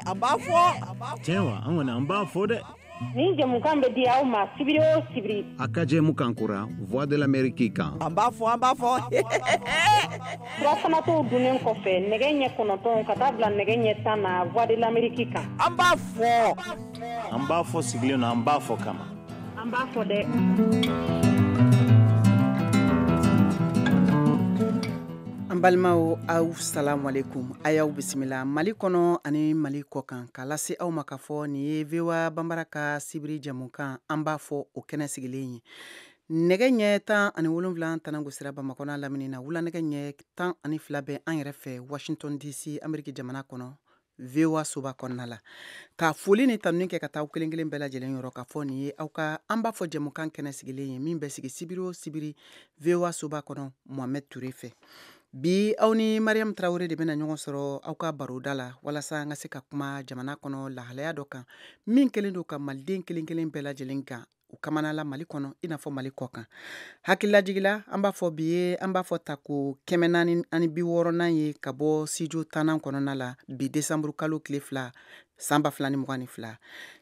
A b'a fɔ. Tiɲɛ wa, an kɔni an b'a fɔ dɛ. Nin jɛmukan bɛ di aw ma sibiri o sibiri. A ka jɛmukan kura Voix de l'Amérique kan. An b'a fɔ, an b'a fɔ. Surafanatɔw dunnen kɔfɛ nɛgɛ ɲɛ 9 ka taa bila nɛgɛ ɲɛ 10 na Voix de l'Amérique kan. An b'a fɔ. An b'a fɔ sigilen don, an b'a fɔ kama. An b'a fɔ dɛ. An balimaw, aw salamu aleykum, a y'aw bisimila Mali kɔnɔ ani Mali kɔ kan k'a lase aw ma k'a fɔ nin ye VOA Banbara ka sibiri jɛmukan an b'a fɔ o kɛnɛ sigilen ye. Nɛgɛ ɲɛ 17 tana gosira Bamakɔ n'a lamini na, wula nɛgɛ ɲɛ 12 bɛ an yɛrɛ fɛ Washington DC Ameriki jamana kɔnɔ VOA soba kɔnɔna la. Ka foli ni tanuni kɛ ka taa aw kelen kelen bɛɛ lajɛlen yɔrɔ k'a fɔ nin ye aw ka an b'a fɔ jɛmukan kɛnɛ sigilen ye min bɛ sigi sibiri o sibiri VOA soba kɔnɔ Mohamed Toure fɛ. Bi aw ni Mariam Traoré de bɛna ɲɔgɔn sɔrɔ aw ka baroda la walasa an ka se ka kuma jamana kɔnɔ lahalaya dɔ kan min kɛlen don ka maliden kelen kelen bɛɛ lajɛlen kan u kamana la Mali kɔnɔ i n'a fɔ Mali kɔ kan. Hakililajigila an b'a fɔ bi ye an b'a fɔ tako 460nan ye ka bɔ studio 10nan kɔnɔna la bi décembre kalo tile 2 san 2022.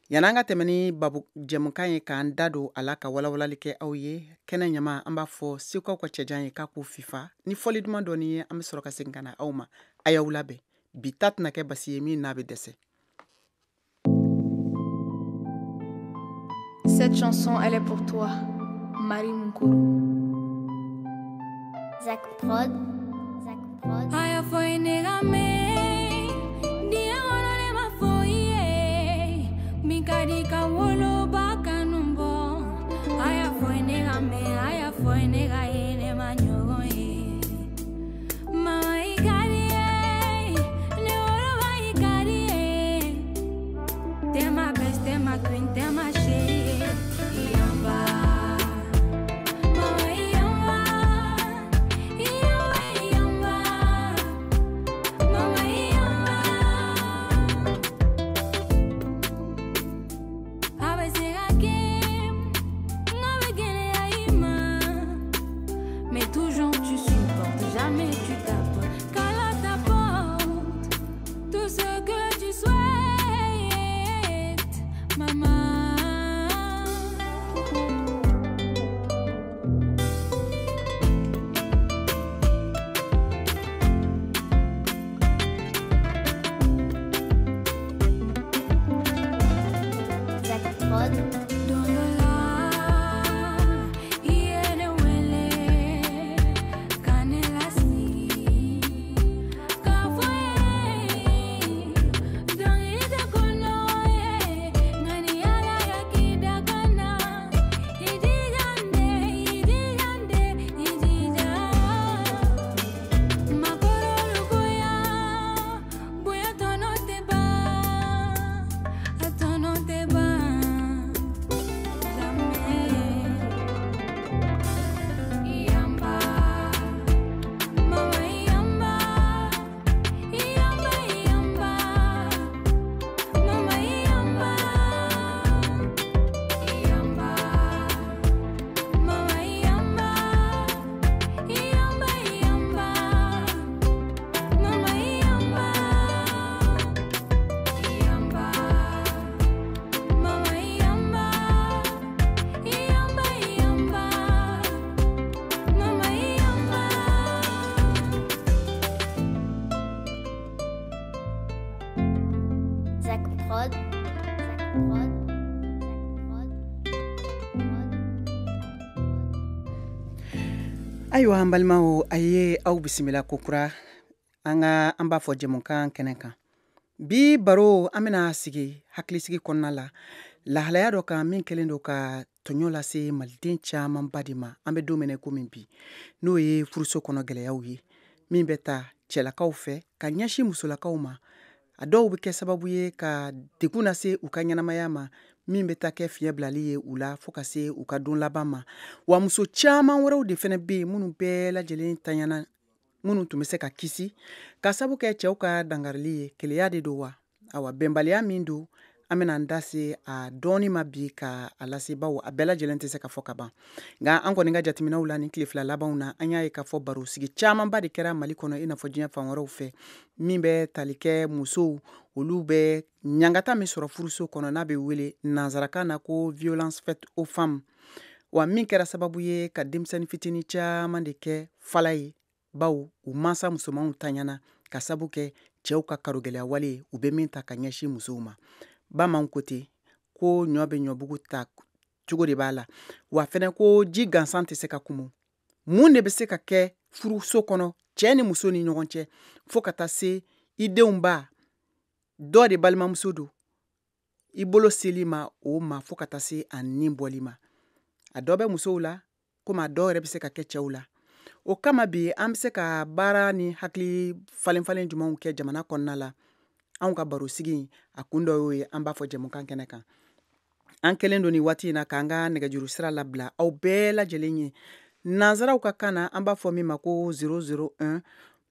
Yan'an ka tɛmɛ ni babu jɛmukan ye k'an da don a la ka walawalali kɛ aw ye kɛnɛ ɲama an b'a fɔ segukaw ka cɛjan ye k'a k'u fifa ni fɔli duman dɔɔni ye an bɛ sɔrɔ ka segin ka na aw ma. A y'aw labɛn, bi ta tɛna kɛ basi ye min n'a bɛ dɛsɛ. Cette chanson, elle est pour toi, Marie Moukourou. Zach Prod. Zach Prod. Aya foi negame, dia ne ma foi, mikadi ka wolo bakanumbo. Aya foi negame, aya foi nega ene manyoe. Mama ikari, ne wolo ba ikari. Tema best, tema queen, tema chérie. Ayiwa an balimaw, a ye aw bisimila kokura an ka an b'a fɔ jɛmukan kɛnɛ kan. Bi baro an bɛna sigi hakilisigi kɔnɔna la lahalaya dɔ kan min kɛlen don ka tɔɲɔ lase maliden camanba de ma an bɛ don min na komi bi, n'o ye furuso kɔnɔ gɛlɛyaw ye min bɛ ta cɛlakaw fɛ ka ɲɛsin musolakaw ma. A dɔw bɛ kɛ sababu ye ka degun lase u ka ɲɛnamaya ma min bɛ taa kɛ fiɲɛ bilali ye u la fo ka se u ka don laban ma. Wa muso caman wɛrɛw de fana bɛ yen minnu bɛɛ lajɛlen tanyana, minnu tun bɛ se ka kisi ka sabu kɛ cɛw ka dangarili ye. Keleya de don wa? Awa bɛnbaliya min don, An bɛna an da se a dɔɔni ma bi ka a lase, bawo a bɛɛ lajɛlen tɛ se ka fɔ ka ban. Nka an kɔni ka jateminɛw la nin tile 2 labanw na, an y'a ye k'a fɔ barosigi camanba de kɛra Mali kɔnɔ, i n'a fɔ diɲɛ fan wɛrɛw fɛ, min bɛ tali kɛ musow, olu bɛ ɲangata min sɔrɔ furuso kɔnɔ, n'a bɛ wele nansarakan na ko violence faite aux femmes, wa min kɛra sababu ye ka denmisɛnnin fitinin caman de kɛ fala ye, bawo u mansa musomanw taɲana ka sabu kɛ cɛw ka karogɛlɛya wale u bɛ min ta ka ɲɛsin musow ma. Bamananw ko ten ko ɲɔ bɛ ɲɔbugu ta cogo de b'a la, wa fɛnɛ ko ji gansan tɛ se ka kumu. Mun de bɛ se ka kɛ furuso kɔnɔ cɛ ni muso ni ɲɔgɔn cɛ, fo ka taa se i denw ba dɔ de balimamuso don, i bolo seli ma o ma, fo ka taa se a nin bɔli ma? A dɔ bɛ musow la, komi a dɔw yɛrɛ bɛ se ka kɛ cɛw la. O kama bi, an bɛ se ka baara ni hakili falen falen jumɛnw kɛ jamana kɔnɔna la? Anw ka barosigi a kun dɔ y'o ye. An b'a fɔ jɛmukan kɛnɛ kan, an kɛlen don nin waati in na k'an ka nɛgɛjuru sira labila aw bɛɛ lajɛlen ye. Nanzaraw ka kan na, an b'a fɔ min ma ko 001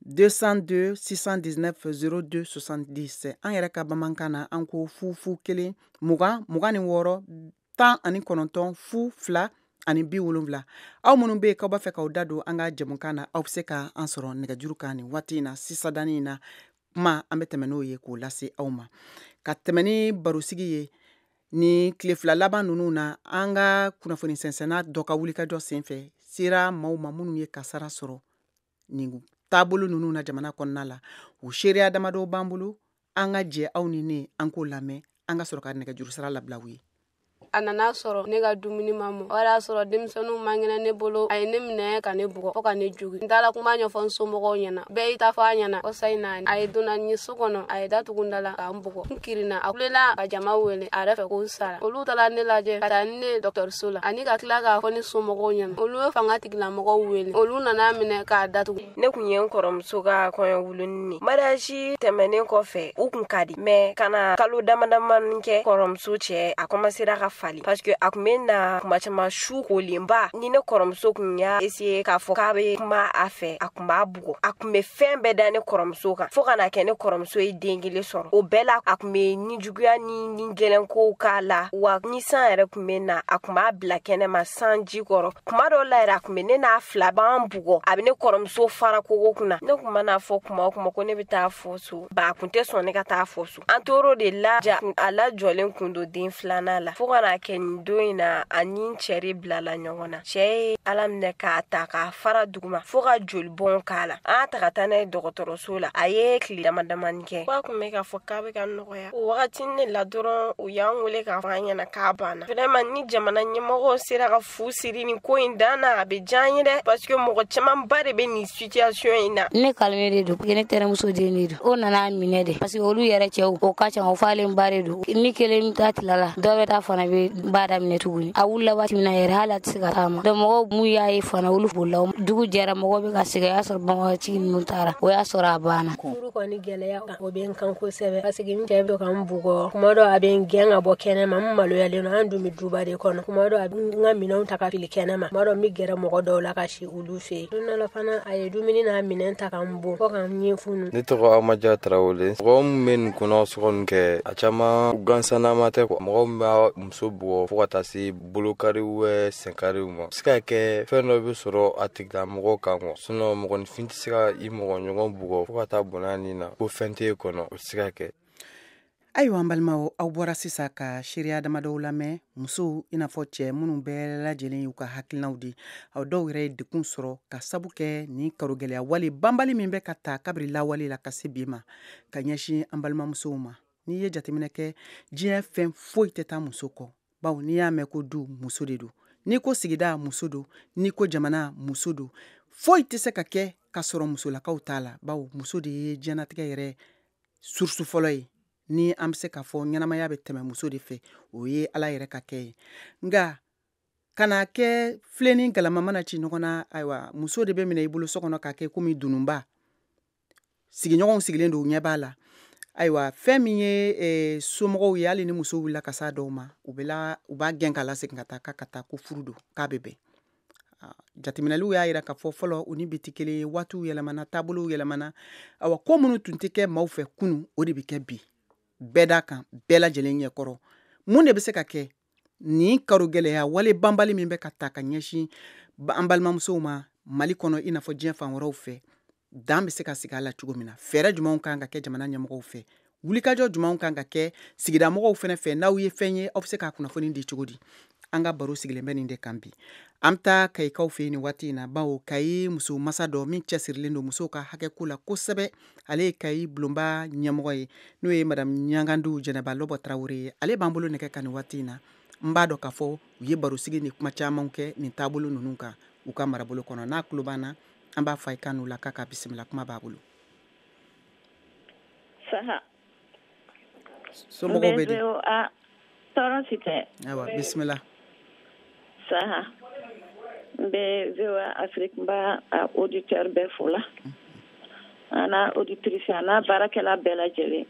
202 619 02 70. An yɛrɛ ka bamanankan na, an ko 0 0 1 20 26 19 0 2 ani 70. Aw minnu bɛ yen k'aw b'a fɛ k'aw da don an ka jɛmukan na, aw bɛ se ka an sɔrɔ nɛgɛjuru kan nin waati in na. Sisadani in na, kuma an bɛ tɛmɛ n'o ye k'o lase aw ma, ka tɛmɛ ni barosigi ye. Ni tile 2 laban ninnu na, an ka kunnafoni sɛnsɛnna dɔ ka wulikajɔ senfɛ sera maaw ma minnu ye kasara sɔrɔ nin taabolo ninnu na jamana kɔnɔna la. O seereya damadɔ b'an bolo. An ka jɛ, aw ni ne, an k'o lamɛn, an ka sɔrɔ ka nɛgɛjuru sira labila u ye. A nana sɔrɔ ne ka dumuni ma mɔ, o y'a sɔrɔ denmisɛnninw man kɛnɛ ne bolo. A ye ne minɛ ka ne bugɔ fo ka ne jogi. N taara kuma ɲɛfɔ n somɔgɔw ɲɛna, bɛɛ y'i ta fɔ a ɲɛna. Kɔsa in na, a ye donna n ye so kɔnɔ, a ye datugu da la ka n bugɔ. N kirinna, a kulela ka jama wele a yɛrɛ fɛ ko n sara. Olu taara ne lajɛ ka taa ni ne dɔgɔtɔrɔso la, ani ka tila k'a fɔ ne somɔgɔw ɲɛna. Olu ye fanga tigilamɔgɔw wele, olu nana minɛ k'a datugu. Ne kun ye n kɔrɔmuso ka kɔɲɔ wuluni ne. Mariage tɛmɛnen kɔfɛ, u kun ka di, mais ka na kalo dama damani kɛ, kɔrɔmuso cɛ a commencera ka fali, parce que a kun bɛ na kuma caman su kolenba. Ni ne kɔrɔmuso kun y'a essayer k'a fɔ k'a bɛ kuma a fɛ, a kun b'a bugɔ. A kun bɛ fɛn bɛɛ da ne kɔrɔmuso kan, fo ka na kɛ ne kɔrɔmuso ye den kelen sɔrɔ. O bɛɛ la, a kun bɛ ni juguya ni gɛlɛn kow k'a la. Wa ni san yɛrɛ kun bɛ na, a kun b'a bila kɛnɛma sanji kɔrɔ. Kuma dɔw la yɛrɛ, a kun bɛ ne n'a fila b'an bugɔ, a bɛ ne kɔrɔmuso fara kogo kunna. Ne kun mana fɔ kuma o kuma ko ne bɛ taa fɔ so ba, a kun tɛ sɔn ne ka taa fɔ so. An tor'o de la ja, a lajɔlen kun don den filanan la, fo ka na kɛ nin don in na, a ni n cɛ de bilala ɲɔgɔn na. Cɛ ye Ala minɛ k'a ta k'a fara duguma fo ka jolibɔn k'a la. An y'a ta ka taa n'a ye dɔgɔtɔrɔso la. A ye tile dama damani kɛ, k'a kun bɛ k'a fɔ k'a bɛ ka nɔgɔya. O wagati ne la dɔrɔn, u y'an wele k'a fɔ an ɲɛna k'a banna. Vraiment, ni jamana ɲɛmɔgɔw sera ka fu siri nin ko in dan na, a bɛ diya an ye dɛ, parce que mɔgɔ camanba de bɛ nin situation in na. Ne kalime de don, ne tɛnɛmuso den de don. O nana minɛ de, parce que olu yɛrɛ cɛw o ka ca, o falen ba de don. Ni kelen ta tilala, dɔ bɛ taa fana bɛ ba daminɛ tuguni. A wulila waati min na yɛrɛ, hali a tɛ se ka taama. Donc mɔgɔw mun y'a ye fana, olu bolila. Dugu jɛra, mɔgɔw bɛ ka segin, o y'a sɔrɔ banbagaci ninnu taara, o y'a sɔrɔ a banna. Furu kɔni gɛlɛya, o bɛ n kan kosɛbɛ, parce que n cɛ bɛ ka n bugɔ. Kuma dɔ, a bɛ n gɛn ka bɔ kɛnɛ ma. N maloyalen don, an dun bɛ duba de kɔnɔ. Kuma dɔ, a bɛ n ka minɛnw ta ka fili kɛnɛ ma. Kuma dɔ, n bɛ gɛrɛ mɔgɔ dɔw la ka si olu fɛ yen. Don dɔ la fana, a ye dumuni n'a minɛn ta ka n bon fo ka n ɲɛ funu. Ne tɔgɔ Amaja Tarawele. Mɔgɔ min bɛ nin kɔnɔ sɔgɔni kɛ, a caman gansanama tɛ quoi. Mɔgɔ min b'a muso bugɔ fo ka taa se bolokariw wɛ senkariw ma, se ka kɛ fɛn dɔ bɛ sɔrɔ a tigilamɔgɔ kan quoi. Sinon mɔgɔninfin tɛ se ka i mɔgɔ ɲɔgɔn bugɔ fo ka taa bɔnɛ nin na ko fɛn t'e kɔnɔ, o tɛ se ka kɛ. Ayiwa, an balimaw, aw bɔra sisan ka seereya damadɔw lamɛn, musow i n'a fɔ cɛ, minnu bɛɛ lajɛlen y'u ka hakilinaw di. Aw dɔw yɛrɛ ye degun sɔrɔ ka sabu kɛ nin karogɛlɛya wale banbali min bɛ ka ta kabiri lawale la ka se bi ma, ka ɲɛsin an balimamusow ma. N'i ye jateminɛ kɛ, diɲɛ fɛn foyi tɛ taa muso kɔ, bawo n'i y'a mɛn ko du, muso de don; n'i ko sigida, muso don; n'i ko jamana, muso don. Foyi tɛ se ka kɛ ka sɔrɔ musolakaw t'a la, bawo muso de ye diɲɛnatigɛ yɛrɛ source fɔlɔ ye. Ni an bɛ se k'a fɔ ɲɛnamaya bɛ tɛmɛ muso de fɛ, o ye Ala yɛrɛ ka kɛ ye. Nka ka n'a kɛ filen ni galama mana ci ɲɔgɔn na, ayiwa, muso de bɛ minɛ i bolo so kɔnɔ k'a kɛ komi dununba. Sigiɲɔgɔnw sigilen don, u ɲɛ b'a la. Ayiwa, fɛn min ye somɔgɔw ye, hali ni muso wulila ka s'a dɔw ma, u bɛ la u b'a gɛn k'a lasegin ka taa, k'a ka taa, ko furu don, k'a bɛ bɛn. Jateminɛliw y'a jira k'a fɔ fɔlɔ, u ni bi tɛ kelen ye. Waatiw yɛlɛmana, taabolow yɛlɛmana. Awa, ko minnu tun tɛ kɛ maaw fɛ kunun, o de bɛ kɛ bi. bɛɛ da kan, bɛɛ lajɛlen ɲɛkɔrɔ. Mun de bɛ se ka kɛ nin karo gɛlɛya wale banbali min bɛ ka ta ka ɲɛsin an balimamusow ma Mali kɔnɔ, i n'a fɔ diɲɛ fan wɛrɛw fɛ, dan bɛ se ka sigi a la cogo min na? Fɛɛrɛ jumɛnw kan ka kɛ jamana ɲɛmɔgɔw fɛ? Wulikajɔ jumɛnw kan ka kɛ sigidamɔgɔw fɛnɛ fɛ? N'aw ye fɛn ye, aw bɛ se k'a kunnafoni di cogo di? An ka baro sigilen bɛ nin de kan bi. An bɛ taa Kayikaw fɛ yen nin waati in na, bawo Kayi muso masa dɔ min cɛsirilen don musow ka hakɛko la kosɛbɛ, ale ye Kayi bulonba ɲɛmɔgɔ ye, n'o ye madame Ɲagandu Jɛnɛba Lɔbɔ Tarawele ye. Ale b'an bolo nɛgɛ kan nin waati in na. N b'a dɔn k'a fɔ u ye barosigi ni kuma caman kɛ nin taabolo ninnu kan u ka marabolo kɔnɔ. N'a tulo b'an na, an b'a fɔ a ye kan n'u la k'a ka bisimila, kuma b'a bolo. Saha. Somɔgɔw bɛ di? Tɔɔrɔ si tɛ. Ayiwa, bisimila. Saha, n bɛ VOA Afrique, n b'a auditeur bɛɛ fo la, a n'a auditrice, a n'a baarakɛla bɛɛ lajɛlen.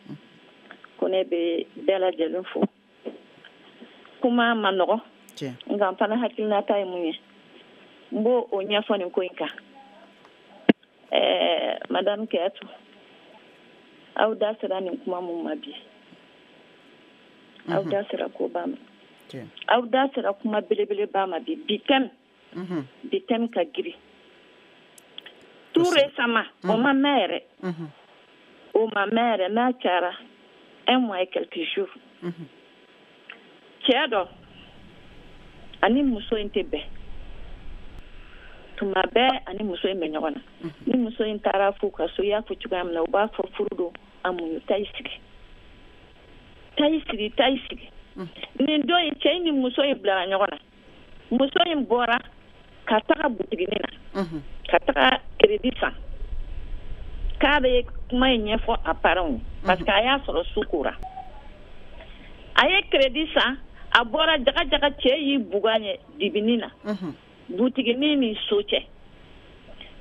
Ko ne bɛ bɛɛ lajɛlen fo. Kuma ma nɔgɔ, nka n fana hakilinata ye mun ye, n b'o o ɲɛfɔ nin ko in kan. Madame Kɛtu, aw da sera nin kuma mun ma bi, aw da sera koba ma, aw da sera kuma belebeleba ma bi. Bi thème, bi thème ka girin. Tout récemment, o ma mɛn yɛrɛ, o ma mɛn yɛrɛ, n'a cayara un mois et quelques jours, cɛ dɔ ani muso in tɛ bɛn. Tuma bɛɛ ani muso in bɛ ɲɔgɔn na. Ni muso in taara f'u ka so, i y'a fɔ cogoya min na, u b'a fɔ furu don, a muɲu, taa i sigi, taa i sigi, taa i sigi. Nin don in, cɛ in ni muso in bilara ɲɔgɔn na. Muso in bɔra ka taga butiginin na, ka taga crédit san, k'a bɛ kuma in ɲɛfɔ a parents ye, parce que a y'a sɔrɔ su kora. A ye crédit san, a bɔra jaga jaga, cɛ y'i bugan ɲɛ dibinin na, butiginin ni so cɛ.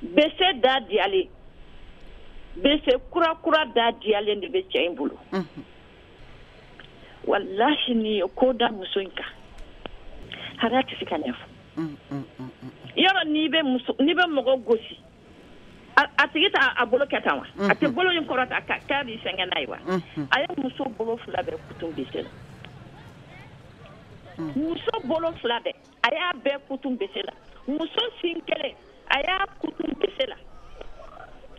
Bese da diyalen, bese kura kura da diyalen de bɛ cɛ in bolo. Walahi, nin ye ko da muso in kan, hali a tɛ se ka ɲɛfɔ. Yɔrɔ n'i bɛ muso, n'i bɛ mɔgɔ gosi, a tigi t'a a bolo kɛ tan wa? A tɛ bolo in kɔrɔta k'a b'i fɛngɛ n'a ye wa? A ye muso bolo fila bɛɛ kutu bese la. Muso bolo fila bɛɛ, a y'a bɛɛ kutu bese la. Muso sin kelen, a y'a kutu bese la.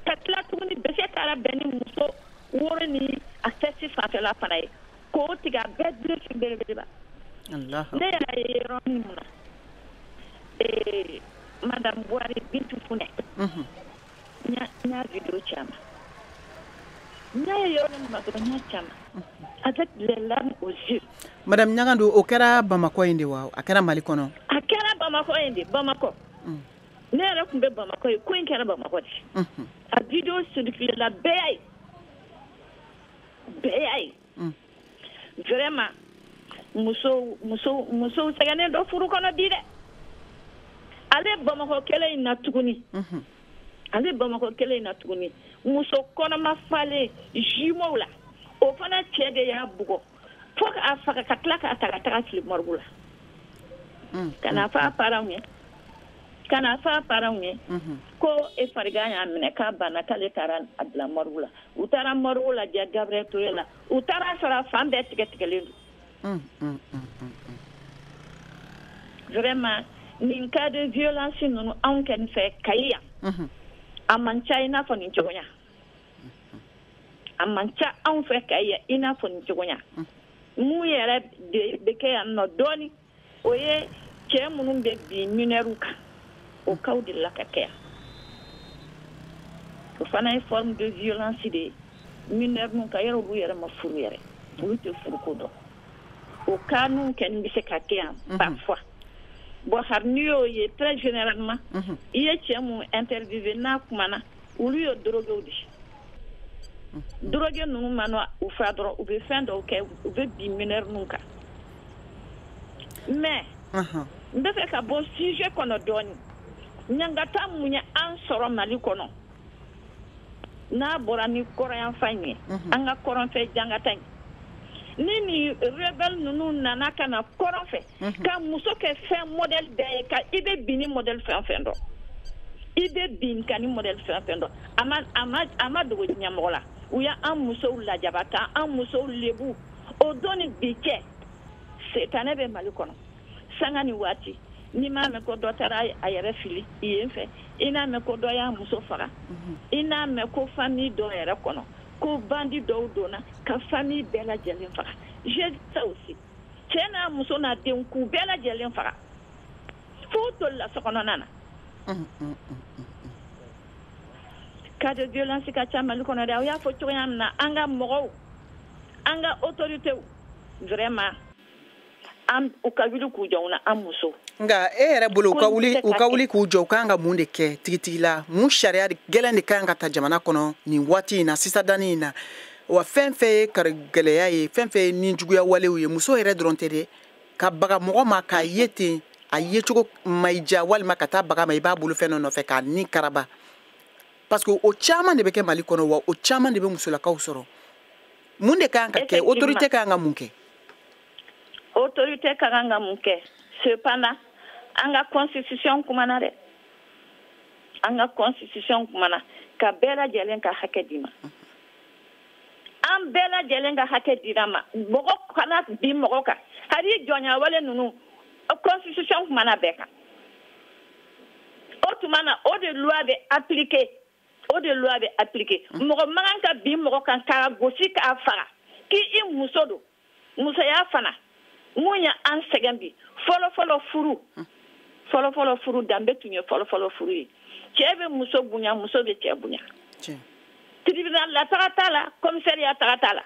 Ka tila tuguni, bese taara bɛn ni muso woro ni a fɛsi fanfɛla fana ye, k'o tigɛ, a bɛɛ blessure belebeleba. Ne yɛrɛ ye yɔrɔ min na, madame Buhari Bintu Funɛ, n y'a vidéo ci a ma. N y'a ye yɔrɔ min na dɔrɔn, n y'a ci a ma avec les larmes aux yeux. Madame Ɲagandu, o kɛra Bamakɔ yen de wa? A kɛra Mali kɔnɔ? A kɛra Bamakɔ yen de, Bamakɔ. Ne yɛrɛ tun bɛ Bamakɔ yen, ko in kɛra Bamakɔ de. A vidéo circulé la, bɛɛ y'a ye, bɛɛ y'a ye. Vraiment, musow, musow, musow sɛgɛnnen dɔ furu kɔnɔ bi dɛ. Ale Bamakɔ kɛlɛ in na tuguni, ale Bamakɔ kɛlɛ in na tuguni, muso kɔnɔma falen jumeau la, o fana cɛ de y'a bugɔ fo k'a faga, ka tila k'a ta ka taga fili morgue la, ka na fɔ a parents ye, ka na fɔ a parents ye ko e farigan y'a minɛ, k'a banna, k'ale taara a bila morgue la. U taara morgue lajɛ Gabriel Touré la, u taara sɔrɔ a fan bɛɛ tigɛ tigɛlen don. Vraiment, nin cas de violence ninnu, anw kɛni fɛ Kayi yan, a man ca i n'a fɔ nin cogoya. A man ca anw fɛ Kayi yan i n'a fɔ nin cogoya. Mun yɛrɛ de bɛ kɛ yan nɔ dɔɔni, o ye cɛ minnu bɛ bin mineurw kan, o cas de la ka kɛ yan. O fana ye forme de violence de ye mineur ninnu kan. Yɔrɔ olu yɛrɛ ma furu yɛrɛ, olu tɛ furuko dɔn. O cas ninnu kɔni bɛ se ka kɛ yan parfois. Bon, hali n'i y'o ye, très généralement, i ye cɛ mun interviewé n'a kumana, olu ye drogué de ye. Drogué ninnu mana u fa dɔrɔn, u bɛ fɛn dɔw kɛ, u bɛ bin mineur ninnu kan. Mais n bɛ fɛ ka bɔ sujet kɔnɔ dɔɔni. Ɲangata mun ye an sɔrɔ Mali kɔnɔ, n'a bɔra ni kɔrɔyanfan in ye, an ka kɔrɔnfɛ jangata in, ni rebelle ninnu nana ka na kɔrɔn fɛ ka muso kɛ fɛn modèle bɛɛ ye, ka i bɛ bin ni modèle fɛn fɛn dɔn, i bɛ bin ka ni modèle fɛn fɛn dɔn, a ma dogo diɲɛ mɔgɔ la. U y'an musow lajaba, k'an musow lebu. O don ni bi cɛ, setanɛ bɛ Mali kɔnɔ sanga ni waati. N'i m'a mɛn ko dɔ taara a yɛrɛ fili yen fɛ, i n'a mɛn ko dɔ y'a muso faga, i n'a mɛn ko famille dɔ yɛrɛ kɔnɔ ko bandi dɔw donna ka famille bɛɛ lajɛlen faga. J'ai vu ça aussi. Cɛ n'a muso n'a denw, k'u bɛɛ lajɛlen faga f'u tolila sokɔnɔna na. Cas de violence ka ca Mali kɔnɔ dɛ. Aw y'a fɔ cogoya min na, an ka mɔgɔw, an ka autorités, vraiment, an u ka wuli k'u jɔ na, an musow. Nka e yɛrɛ bolo, u ka wuli k'u jɔ, u kan ka mun de kɛ tigitigi la? Mun sariya gɛlɛn de kan ka ta jamana kɔnɔ nin waati in na, sisan danni in na wa? Fɛn fɛn ye kari gɛlɛya ye, fɛn fɛn ye nijuguya walew ye, muso yɛrɛ dɔrɔn tɛ dɛ, ka baga mɔgɔ ma k'a ye ten, a yecogo ma i diya, walima ka taa baga ma, i b'a bolo fɛn dɔ nɔfɛ k'a ni karaba, parce que o caman de bɛ kɛ Mali kɔnɔ, wa o caman de bɛ musolakaw sɔrɔ. Mun de kan ka kɛ? Autorité kan ka mun kɛ? Autorité ka kan ka mun kɛ? Cependant, an ka constitution kumana dɛ. An ka constitution kumana ka bɛɛ lajɛlen ka hakɛ d'i ma. An bɛɛ lajɛlen ka hakɛ dira ma. Mɔgɔ kana bin mɔgɔ kan, hali jɔnyawale ninnu, constitution kumana bɛɛ kan. O tuma na, o de loi bɛ appliquer, o de loi bɛ appliquer. Mɔgɔ man kan ka bin mɔgɔ kan k'a gosi k'a faga k'i i muso don. Musoya fana, mun ye an sɛgɛn bi? Fɔlɔfɔlɔ furu, fɔlɔfɔlɔ furu danbe tun ye fɔlɔfɔlɔ furu ye. Cɛ bɛ muso bonya, muso bɛ cɛ bonya. Tribunal la taga t'a la, commissariat taga t'a la.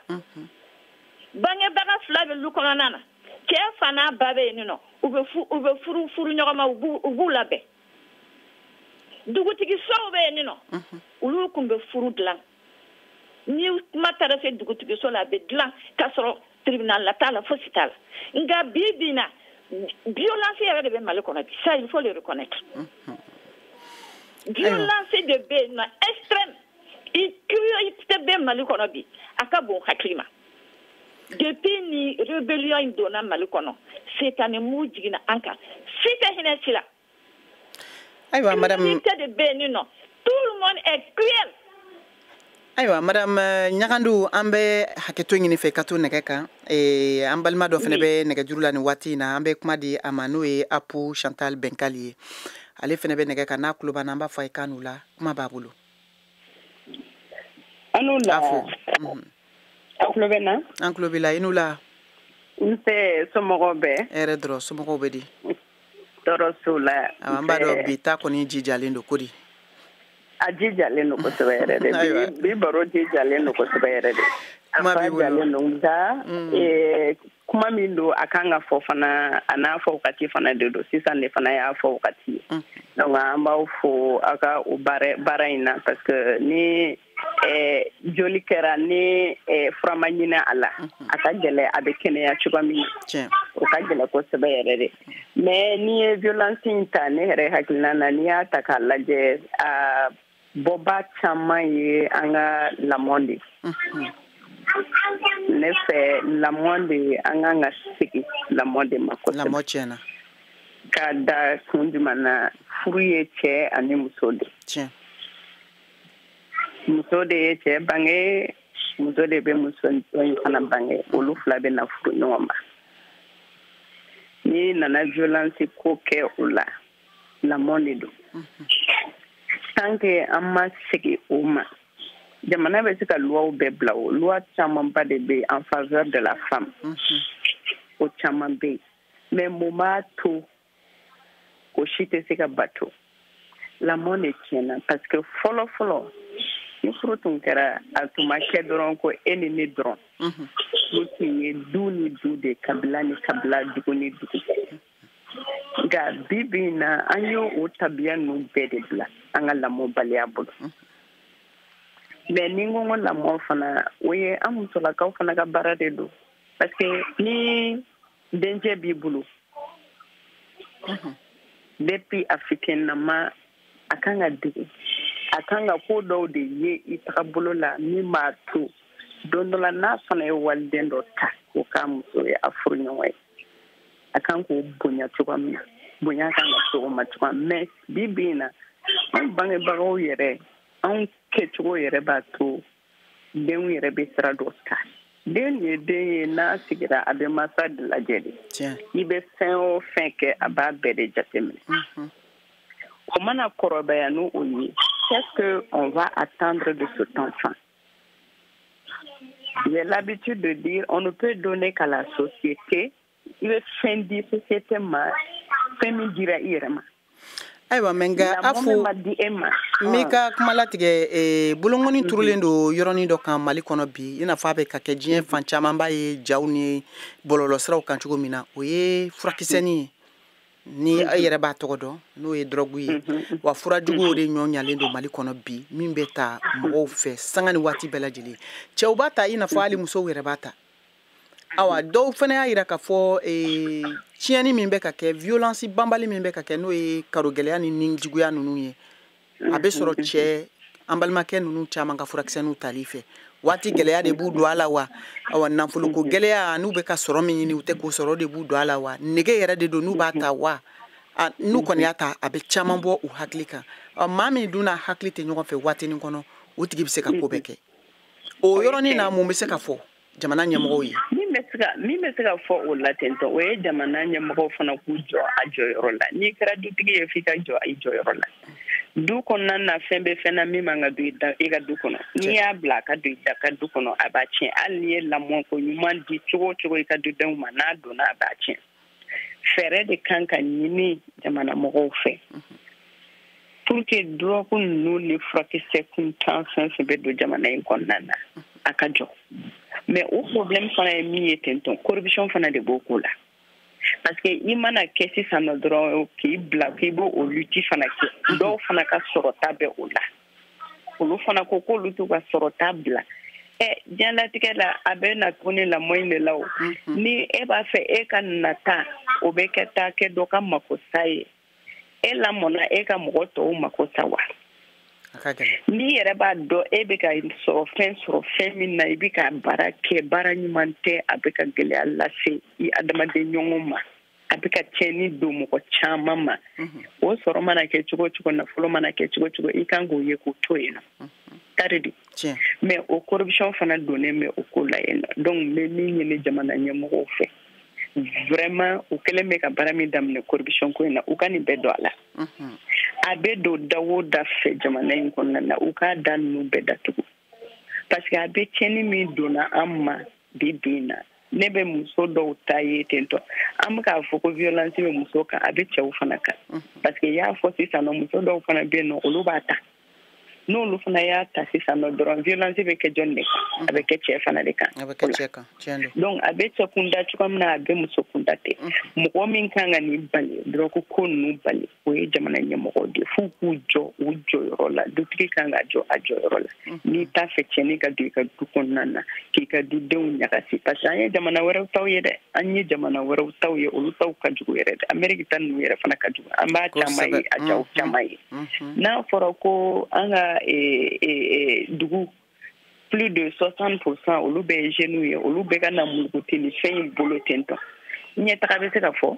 Bangebaga fila bɛ lu kɔnɔna na, cɛ fa n'a ba bɛ yen nɔ, u bɛ furu furu ɲɔgɔn ma, u b'u labɛn. Dugutigi sow bɛ yen nɔ, olu tun bɛ furu dilan. Ni kuma taara se dugutigiso la, a bɛ dilan k'a sɔrɔ tribunal la t'a la, fosi t'a la. Nka bi bi in na, violence yɛrɛ de bɛ Mali kɔnɔ bi. Ça, il faut le reconnaître, violence de bɛ yen nɔ, extrême i cruauté bɛ Mali kɔnɔ bi, a ka bon hakili ma. Depuis ni rébellion in donna Mali kɔnɔ, setani mu jiginna an kan, si tɛ hinɛ si la. Ayiwa, madame. Cruauté de bɛ yen nɔ, tout le monde est cruel. Ayiwa, madame Ɲagandu, an bɛ hakɛto ɲini fɛ ka to nɛgɛ kan. An balima dɔ fana bɛ nɛgɛjuru la nin waati in na, an bɛ kuma di a ma, n'o ye Apu Chantal Bɛnkali ye. Ale fana bɛ nɛgɛ kan. N'a tulo b'an na, an b'a fɔ a ye k'a n'u la, kuma b'a bolo. An n'u la. A fo. Aw tulo bɛ n na? An tulo b'i la, i n'u la. Nse, somɔgɔw bɛɛ? Hɛrɛ dɔrɔn, somɔgɔw bɛ di? Tɔɔrɔ t'u la. An b'a dɔn bi ta kɔni jijalen don kodi. A jijalen don kosɛbɛ yɛrɛ de. Bi baro jijalen don kosɛbɛ yɛrɛ de. A Kuma fa b'i bolo. jalen don, nka kuma min don, a kan ka fɔ fana, a n'a fɔ wagati fana de don. Sisan de fana y'a fɔ wagati ye. Donc an b'aw fo aw ka o baara in na, parce que ni joli kɛra ni fura ma ɲini a la, a ka gɛlɛ a bɛ kɛnɛya cogoya min na. O ka gɛlɛ kosɛbɛ yɛrɛ de. Mais n'i ye violence in ta, ne yɛrɛ hakilina na, n'i y'a ta k'a lajɛ, a bɔba caman ye an ka lamɔ de. Ne fɛ, lamɔ de, an kan ka segin lamɔ de ma kosɛbɛ. Lamɔ tiɲɛna. Ka da kun jumɛn na? Furu ye cɛ ani muso de. Muso de ye cɛ bange, muso de bɛ muso dɔ in fana bange. Olu fila bɛ na furu ɲɔgɔn ma. N'i nana violence ko kɛ o la, lamɔ de don. Tant que an ma segin o ma, jamana bɛ se ka loi bɛɛ bila. O loi camanba de bɛ yen en faveur de la femme, o caman bɛ yen, mais mun b'a to o si tɛ se ka bato? Lamɔ de tiɲɛna, parce que fɔlɔ fɔlɔ, ni furu tun kɛra, a tun ma kɛ dɔrɔn ko e ni ne dɔrɔn. Furu tun ye du ni du de, kabila ni kabila, dugu ni dugu. Nka bi bi in na, an y'o o tabiya ninnu bɛɛ de bila an ka lamɔbaliya bolo. Mais ni n ko n ko lamɔ fana, o ye an musolakaw fana ka baara de don, parce que ni dencɛ b'i bolo depuis a fitininama, a kan ka dege, a kan ka ko dɔw de ye i tagabolo la min b'a to don dɔ la, n'a fana ye waliden dɔ ta k'o k'a muso ye, a furu ɲɔgɔn ye, a kan k'o bonya cogoya min na, bonya kan ka se o ma cogoya min. Mais bi bi in na, anw bangebagaw yɛrɛ, anw kɛcogo yɛrɛ b'a to Denw yɛrɛ bɛ sira dɔ ta. Den ye den ye, n'a sigira, a bɛ masa de lajɛ de. I bɛ fɛn o fɛn kɛ, a b'a bɛɛ de jateminɛ. O mana kɔrɔbaya n'o o ye, qu'est-ce que on va attendre de cet enfant? J'ai l'habitude de dire, on ne peut donner qu'à la société. I bɛ fɛn di société ma, fɛn min dira i yɛrɛ ma. Ayiwa, mɛ nka a Lamɔ fo min ma di e ma. N b'i ka kuma latigɛ. Bolongɔni turulen don yɔrɔnin dɔ kan Mali kɔnɔ bi, i n'a fɔ a bɛ ka kɛ diɲɛ fan caman b'a ye jaw ni bɔlɔlɔsiraw kan cogo min na. O ye furakisɛnin ye ni e yɛrɛ b'a tɔgɔ dɔn, n'o ye dɔrɔgu ye. Wa furajugu o de ɲɔ ɲalen don Mali kɔnɔ bi, min bɛ ta mɔgɔw fɛ sanga ni waati bɛɛ lajɛlen. Cɛw b'a ta, i n'a fɔ hali musow yɛrɛ b'a ta. Awa, dɔw fana y'a yira k'a fɔ tiɲɛni min bɛ ka kɛ, violence banbali min bɛ ka kɛ, n'o ye karogɛlɛya ni nijuguya ninnu ye, a bɛ sɔrɔ cɛ an balimakɛ ninnu caman ka furakisɛninw tali fɛ. Waati gɛlɛya de b'u don a la wa? Awa, nafoloko gɛlɛya, n'u bɛ ka sɔrɔ min ɲini, u tɛ k'o sɔrɔ, o de b'u don a la wa? Nege yɛrɛ de don n'u b'a ta wa? N'u kɔni y'a ta, a bɛ caman bɔ u hakili kan. Maa min dun n'a hakili tɛ ɲɔgɔn fɛ waatinin kɔnɔ, o tigi bɛ se ka ko bɛɛ kɛ. O yɔrɔnin na, mun bɛ se ka fɔ jamana ɲɛmɔgɔw ye? Min bɛ se ka fɔ o la ten tɔ, o ye jamana ɲɛmɔgɔw fana k'u jɔ a jɔyɔrɔ la. N'i kɛra dutigi ye, f'i ka jɔ i jɔyɔrɔ la du kɔnɔna na. Fɛn bɛ fɛn na min man ka don i ka du kɔnɔ, n'i y'a bila a ka don i da ka du kɔnɔ, a b'a tiɲɛ. Hali n'i ye lamɔ ko ɲuman di cogo o cogo i ka dudenw ma, n'a donna, a b'a tiɲɛ. Fɛɛrɛ de kan ka ɲini jamana mɔgɔw fɛ pour que dɔrɔgu ninnu ni furakisɛ kuntan fɛn fɛn bɛ don jamana in kɔnɔna na, a ka jɔ. Mais o problème fana ye min ye ten tɔ, corruption fana de b'o ko la, parce que i mana kɛ sisan nɔ dɔrɔn k'i bila k'i b'o o lutte fana kɛ, dɔw fana ka sɔrɔta bɛ o la. Olu fana ko k'olu t'u ka sɔrɔta bila. Ɛ, diɲɛlatigɛ la, a bɛ na tuguni lamɔ in de la. O ni e b'a fɛ e ka nata, o bɛ kɛ taa kɛ dɔ ka makosa ye. E lamɔna e ka mɔgɔ tɔw mako sa wa? A ka gɛlɛn. N'i yɛrɛ b'a dɔn e bɛ ka sɔrɔ fɛn sɔrɔ fɛn min na, i bɛ ka baara kɛ, baara ɲuman tɛ, a bɛ ka gɛlɛya lase i adamaden ɲɔgɔn ma, a bɛ ka tiɲɛni don mɔgɔ caman ma, o sɔrɔ mana kɛ cogo o cogo, nafolo mana kɛ cogo o cogo, i kan k'o ye k'o to yen nɔ tari de. Mais o corruption fana donnen bɛ o ko la yen nɔ. Donc n bɛ min ɲini jamana ɲɛmɔgɔw fɛ, vraiment, u kɛlen bɛ ka baara min daminɛ corruption ko in na, u ka nin bɛɛ don a la. A bɛ don da o da fɛ jamana in kɔnɔna na, u k'a da ninnu bɛɛ datugu, parce que a bɛ tiɲɛni min donna an ma bi bi in na. Ne bɛ muso dɔw ta ye ten tɔ, an bɛ k'a fɔ ko violence bɛ muso kan, a bɛ cɛw fana kan, parce que i y'a fɔ sisan nɔ, muso dɔw fana bɛ yen nɔ, olu b'a ta. N'olu fana y'a ta sisan nɔ dɔrɔn, violence bɛ kɛ jɔn de kan? A bɛ kɛ cɛ fana de kan. A bɛ kɛ cɛ kan, tiɲɛ don. Donc a bɛ cɛ kunda cogoya min na, a bɛ muso kunda ten. Mɔgɔ min kan ka nin bali, dɔrɔgu ko ninnu bali, o ye jamana ɲɛmɔgɔw de ye. F'u k'u jɔ u jɔyɔrɔ la. Dutigi kan ka jɔ a jɔyɔrɔ la. N'i t'a fɛ tiɲɛni ka don i ka du kɔnɔna na, k'i ka dudenw ɲagasi, parce que an ye jamana wɛrɛw taw ye dɛ, an ye jamana wɛrɛw taw ye, olu taw ka jugu yɛrɛ dɛ. Amérique ta ninnu yɛrɛ fana ka jugu. An b'a caman ye, a jaw caman ye. N'a fɔra ko an ka dugu plus de 60 %, olu bɛɛ ye jeunes ye, olu bɛɛ ka na mulukuti ni fɛn in bolo ten tɔ, ɲɛtaga bɛ se ka fɔ,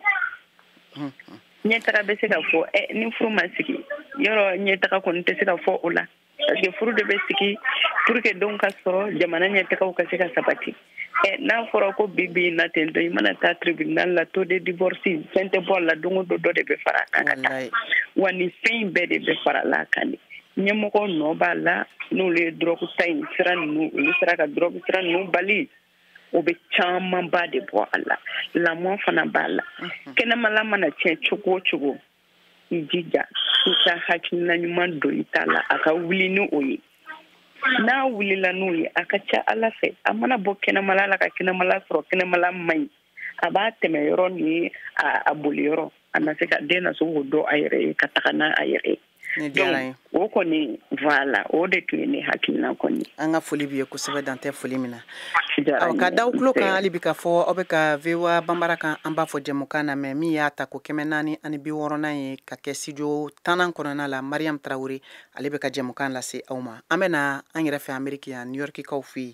ɲɛtaga bɛ se ka fɔ. Ɛ, ni furu ma sigi yɔrɔ, ɲɛtaga kɔni tɛ se ka fɔ o la, parce que furu de bɛ sigi pour que denw ka sɔrɔ, jamana ɲɛtagaw ka se ka sabati. Ɛ, n'a fɔra ko bi bi in na ten tɔ, i mana taa tribunal la, taux de divorce fɛn tɛ bɔ a la, don o don dɔ de bɛ fara a kan ka taa. Wa nin fɛn in bɛɛ de bɛ fara la a kan de. Ɲɛmɔgɔ nɔ b'a la. N'olu ye dɔrɔgu ta in sira ninnu, olu sera ka dɔrɔgu sira ninnu bali, o bɛ camanba de bɔ a la. Lamɔ fana b'a la. Kɛnɛmala mana tiɲɛ cogo o cogo, i jija i ka hakilina ɲuman don i ta la, a ka wuli ni o ye. N'a wulila n'o ye, a ka ca Ala fɛ, a mana bɔ kɛnɛmala la ka kɛnɛmala sɔrɔ, kɛnɛmala man ɲi, a b'a tɛmɛ yɔrɔ ni a boli yɔrɔ, a na se ka den na se k'o dɔn a yɛrɛ ye ka taga n'a a yɛrɛ ye. Ni diyara n ye. O kɔni, voilà, o de tun ye ne hakilina kɔni. An ka foli b'i ye kosɛbɛ, dan tɛ foli min na. Diyara Aw n ka ye. daw tulo kan. Nse. Hali bi k'a fɔ aw bɛ ka VOA Banbara kan, an b'a fɔ jɛmukan na mɛ min y'a ta ko 460nan ye ka kɛ studio 10nan kɔnɔna la. Mariam Tarawele, ale bɛ ka jɛmukan lase aw ma. An bɛna an yɛrɛ fɛ Ameriki yan, New York kaw fɛ yen.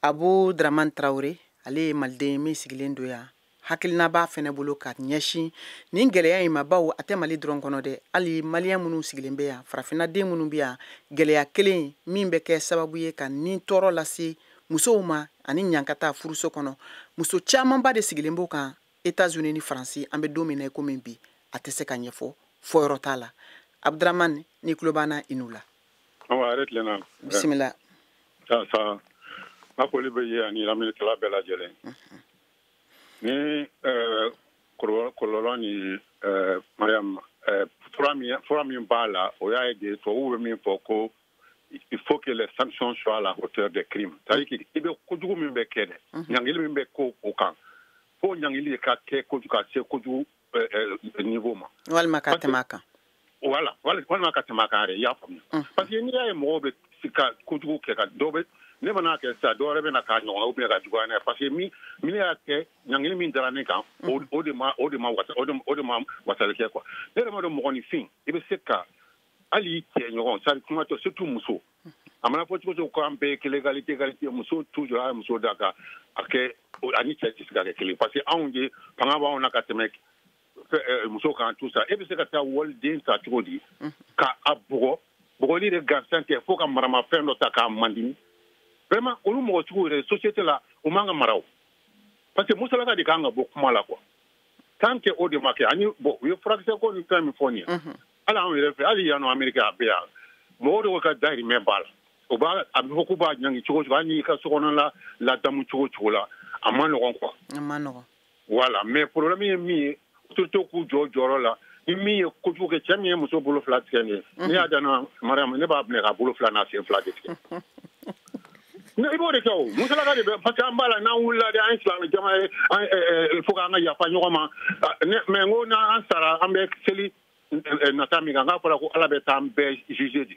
Abu Draman Tarawele, ale ye maliden ye min sigilen don yan. Hakilina b'a fɛnɛ bolo ka ɲɛsin nin gɛlɛya in ma, bawo a tɛ Mali dɔrɔn kɔnɔ dɛ, hali maliyɛn minnu sigilen bɛ yan, farafinna den minnu bɛ yan, gɛlɛya kelen min bɛ kɛ sababu ye ka nin tɔɔrɔ lase musow ma ani ɲankata furuso kɔnɔ. Muso camanba de sigilen b'o kan États-Unis ni Faransi. An bɛ don min na i komi bi, a tɛ se ka ɲɛfɔ, fɔyɔrɔ t'a la. Abdramane, ni tulo b'an na, i n'u la. Awa, hɛrɛ tilenna. Bisimila. Sa n ka foli bɛ ye ani lamɛnnikɛla bɛɛ lajɛlen. Ni kɔlɔlɔ ni Mariam, fura min b'a la, o y'a ye de, tubabuw bɛ min fɔ ko il faut que les sanctions soient à la hauteur des crimes, c'est-à-dire que i bɛ kojugu min bɛ kɛ dɛ, ɲangili min bɛ ko o kan, fo ɲangili ka kɛ kojugu ka se kojugu niveau ma. Walima ka tɛmɛ a kan. Voilà, walima ka tɛmɛ a kan yɛrɛ, i y'a faamuya, parce que n'i y'a ye mɔgɔw bɛ ka kojugu kɛ, ka dɔ bɛ ne mana kɛ sisan, dɔ wɛrɛ bɛ na k'a ɲɔgɔn ou bien ka juguya n'a ye, parce que min y'a kɛ, ɲangili min dara ne kan, o de ma wasali kɛ quoi. Ne yɛrɛ ma dɔn, mɔgɔninfin, i bɛ se ka hali i cɛ ɲɔgɔn, c'est à dire kuma tɛ, surtout muso, a mana fɔ cogo cogo ko an bɛɛ ye kelen, égalité, égalité, muso toujours a ye muso da ka a kɛ ani cɛ tɛ se ka kɛ kelen, parce que anw de fanga b'anw na ka tɛmɛ muso kan, tout ça. E bɛ se ka taa waliden ta cogo di ka a bugɔ, bugɔli de gansan tɛ, fo ka maramafɛn dɔ ta k'a mandimi? Vraiment, olu mɔgɔ sugu yɛrɛ, société la, u man ka mara o, parce que musalaka de kan ka bɔ kuma la quoi. Tant que o de ma kɛ, ani bon, u ye furakisɛ ko ni fɛn min fɔ nin ye, hali anw yɛrɛ fɛ, hali yan nɔ Amérique, a bɛ yan, mɔgɔw de ka dahirimɛ b'a la. O b'a a bɛ fɔ k'u b'a ɲangi cogo cogo, hali n'i ka sokɔnɔ la ladamu cogo cogo la, a ma nɔgɔn quoi. A ma nɔgɔn. Voilà, mais problème ye min ye, autorité k'u jɔ jɔyɔrɔ la. Ni min ye kojugu kɛ, cɛ min ye muso bolo fila tigɛ nin ye, ne y'a danna Mariam, ne b'a minɛ k'a bolo fila n'a sen fila de tigɛ. Ne i b'o de kɛ o musalaka de bɛ, parce que an b'a la, n'an wulila de, an ye silamɛ jama ye, an il faut k'an ka yafa ɲɔgɔn ma. Mais n ko n'an sara, an bɛ seli nata min kan, k'a fɔra ko Ala bɛ taa an bɛɛ juger de.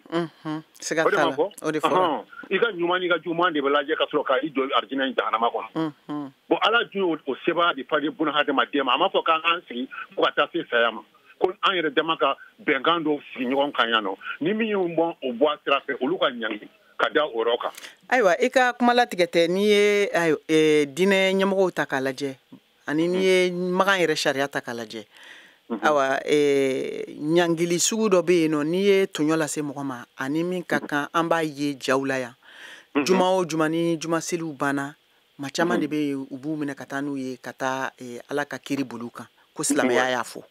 Siga O de t'a ma la. fɔ. O de fɔra. I ka ɲuman n'i ka juguman de bɛ lajɛ ka sɔrɔ ka i jɔ arijinɛ ni jahanama kɔnɔ. Bon, Ala dun y'o o sebaaya de fa di buna hadamaden ma. A ma fɔ k'an k'an sigi fo ka taa se saya ma, ko an yɛrɛ dama ka bɛnkan dɔw sigi ɲɔgɔn kan yan nɔ, ni min y'u bɔ o bɔ a sira fɛ, olu ka ɲangi ka da o yɔrɔ kan. Ayiwa, i ka kuma latigɛ tɛ. N'i ye ayiwa, diinɛ ɲɛmɔgɔw ta k'a lajɛ, ani n'i ye Makan yɛrɛ sariya ta k'a lajɛ, awa, ɲangili sugu dɔ bɛ yen nɔ, n'i ye tɔɲɔ lase mɔgɔ ma, ani min ka kan, an b'a ye jaw la yan, juma o juma ni juma seliw banna, maa caman de bɛ yen, u b'u minɛ ka taa n'u ye ka taa Ala ka kiri boli u kan ko silamɛya y'a fɔ.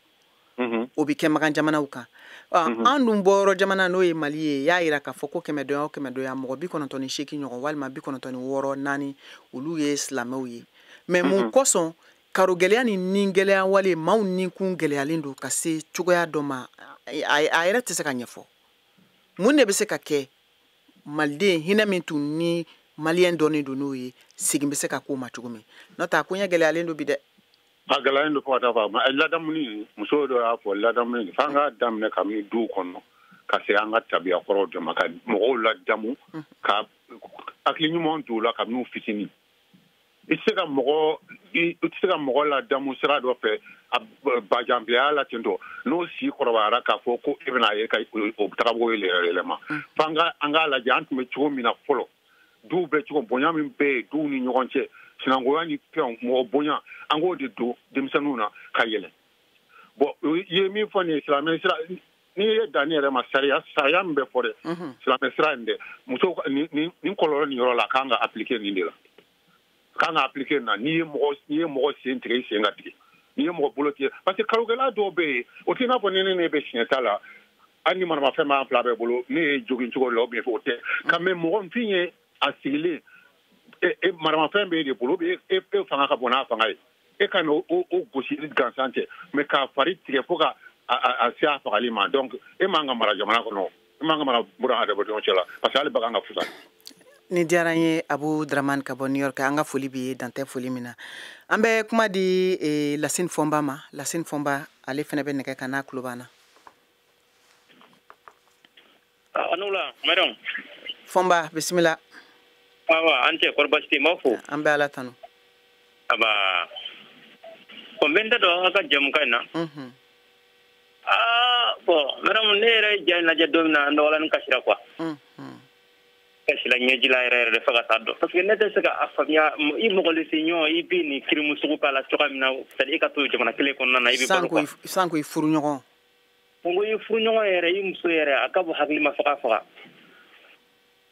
O bɛ kɛ Makan jamanaw kan. An dun bɔyɔrɔ jamana, n'o ye Mali ye, y'a yira k'a fɔ ko kɛmɛdɔnya o kɛmɛdɔnya, mɔgɔ 98 ɲɔgɔn walima 96 naani, olu ye silamɛw ye. Mais mun kosɔn karo gɛlɛya ni nin gɛlɛya wale, maaw ninkun gɛlɛyalen don ka se cogoya dɔ ma, a yɛrɛ tɛ se ka ɲɛfɔ? Mun de bɛ se ka kɛ maliden hinɛ min tun ni maliyɛn dɔnnen don n'o ye, segin bɛ se ka k'o ma cogo min? N'o tɛ, a koɲɛ gɛlɛyalen don bi dɛ. A gɛlɛyalen don fo ka taa fɔ a ma ladamuni, muso dɔ y'a fɔ, ladamuni f'an k'a daminɛ kabini duw kɔnɔ ka se an ka tabiya kɔrɔw de ma, ka mɔgɔw ladamu, ka hakili ɲuman don u la kabini u fitinin. I tɛ se ka mɔgɔ ladamu sira dɔ fɛ a bajanbilaya la ten tɔ, n'o si kɔrɔbayara, k'a fɔ ko e bɛna ye ka o tagabolo yɛlɛma. F'an ka an k'a lajɛ an tun bɛ cogo min na fɔlɔ, duw bɛ cogo, bonya min bɛ yen duw ni ɲɔgɔn cɛ, sinankunya ni fɛnw, mɔgɔ bonya, an k'o de don denmisɛnninw na ka yɛlɛ. Bon, i ye min fɔ nin ye, silamɛ sira, n'i ye dan ne yɛrɛ ma, sariya min bɛ fɔ dɛ, silamɛ sira in dɛ, musow nin kɔlɔlɔ nin yɔrɔ la, a kan ka appliquer nin de la, a kan ka appliquer nin na. N'i ye mɔgɔ sen tigɛ, i sen ka tigɛ. N'i ye mɔgɔ bolo tigɛ, parce que karogɛlɛya dɔw bɛ yen, o t'i n'a fɔ ni ne bɛ siɲɛ ta la, hali ni maramafɛn b'an fila bɛɛ bolo, ne ye jogin cogo dɔ la ou bien o tɛ ka, mais mɔgɔnifin ye a sigilen, e maramafɛn b'e de bolo, e fanga ka bon n'a fanga ye, e ka n'o o gosi gansan tɛ, mais k'a fari tigɛ fo ka a se a fagali ma. Donc e man ka mara jamana kɔnɔ, e man ka mara buna hadamadenw cɛ la, parce que hali bagan ka fusa. Ni diyara n ye, Abu Dramani ka bɔ New York, an ka foli b'i ye, dantɛ foli min na. An bɛ kuma di Lasine Fɔnba ma. Lasine Fɔnba, ale fana bɛ nɛgɛ kan n'a tulo b'an na. A n'o la Mariam. Fɔnba, bisimila. Awa, an cɛ, kɔri baasi tɛ yen? N b'aw fo. An bɛ Ala tanu. Aba, bon, n bɛ n da don aw ka jɛmukan in na. Aa bon, Mariam, ne yɛrɛ ye ja in lajɛ don min na, n dɔgɔlanin kasira quoi. Kasila ɲɛji la yɛrɛ yɛrɛ de fo ka taa dɔn, parce que ne tɛ se ka a faamuya, i mɔgɔninfin ɲɔgɔn, i bɛ nin crime sugu k'a la cogoya min na, c'est à dire e ka to jamana kelen kɔnɔna na, i bɛ balo quoi. Sanko i furuɲɔgɔn. Sanko i furuɲɔgɔn yɛrɛ, i muso yɛrɛ, a ka bɔ hakili ma faga faga.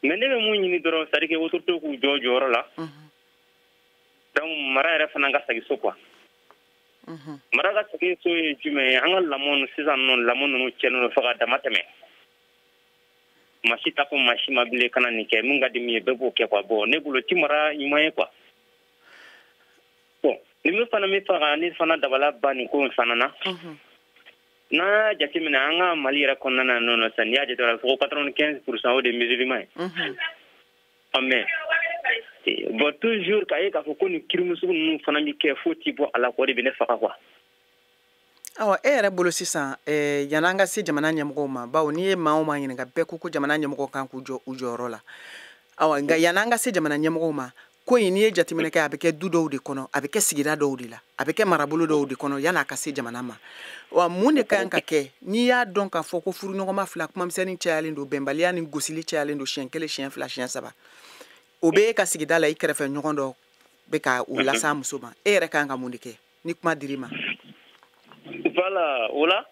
Mais ne bɛ mun ɲini dɔrɔn, c'est à dire que autorité k'u jɔ jɔyɔrɔ la. Donc mara yɛrɛ fana ka segin so quoi. Mara ka segin so ye jumɛn ye? An ka lamɔ sisan nɔ, lamɔ ninnu tiɲɛnen don fo ka dama tɛmɛ. Maa si t'a fɔ maa si ma bilen kana nin kɛ, mun ka di min ye bɛɛ b'o kɛ quoi. Bon, ne bolo ti mara ɲuman ye quoi. Bon, ni min fana min faga, ne fana dabala ba nin ko in fana na. N'an y'a jateminɛ an ka Mali yɛrɛ kɔnɔna na nɔ sisan, n'i y'a jateminɛ, a bɛ fɔ ko 95% o de ye musulman ye. Mais bon, toujours k'a ye k'a fɔ ko nin crime sugu ninnu fana bɛ kɛ, foyi ti bɔ a la quoi, o de bɛ ne faga quoi. Awa, e yɛrɛ bolo sisan, yan'an ka se jamana ɲɛmɔgɔw ma, bawo n'i ye maa o maa ɲininka, bɛɛ ko ko jamana ɲɛmɔgɔw kan k'u jɔ u jɔyɔrɔ la. Awa, nka yan'an ka se jamana ɲɛmɔgɔw ma, ko in, n'i ye jateminɛ kɛ, a bɛ kɛ du dɔw de kɔnɔ, a bɛ kɛ sigida dɔw de la, a bɛ kɛ marabolo dɔw de kɔnɔ yan'a ka se jamana ma. Wa mun de ka kan ka kɛ n'i y'a dɔn k'a fɔ ko furuɲɔgɔnma fila, kumamisɛnnin cayalen don, bɛnbaliya ni gosili cayalen don, siɲɛ kelen, siɲɛ fila, siɲɛ saba, o bɛ e ka sigida la, i kɛrɛfɛ ɲɔgɔn dɔ bɛ ka o las'a muso ma, e yɛrɛ ka kan ka mun de kɛ ni kuma dir'i ma? Voilà, o la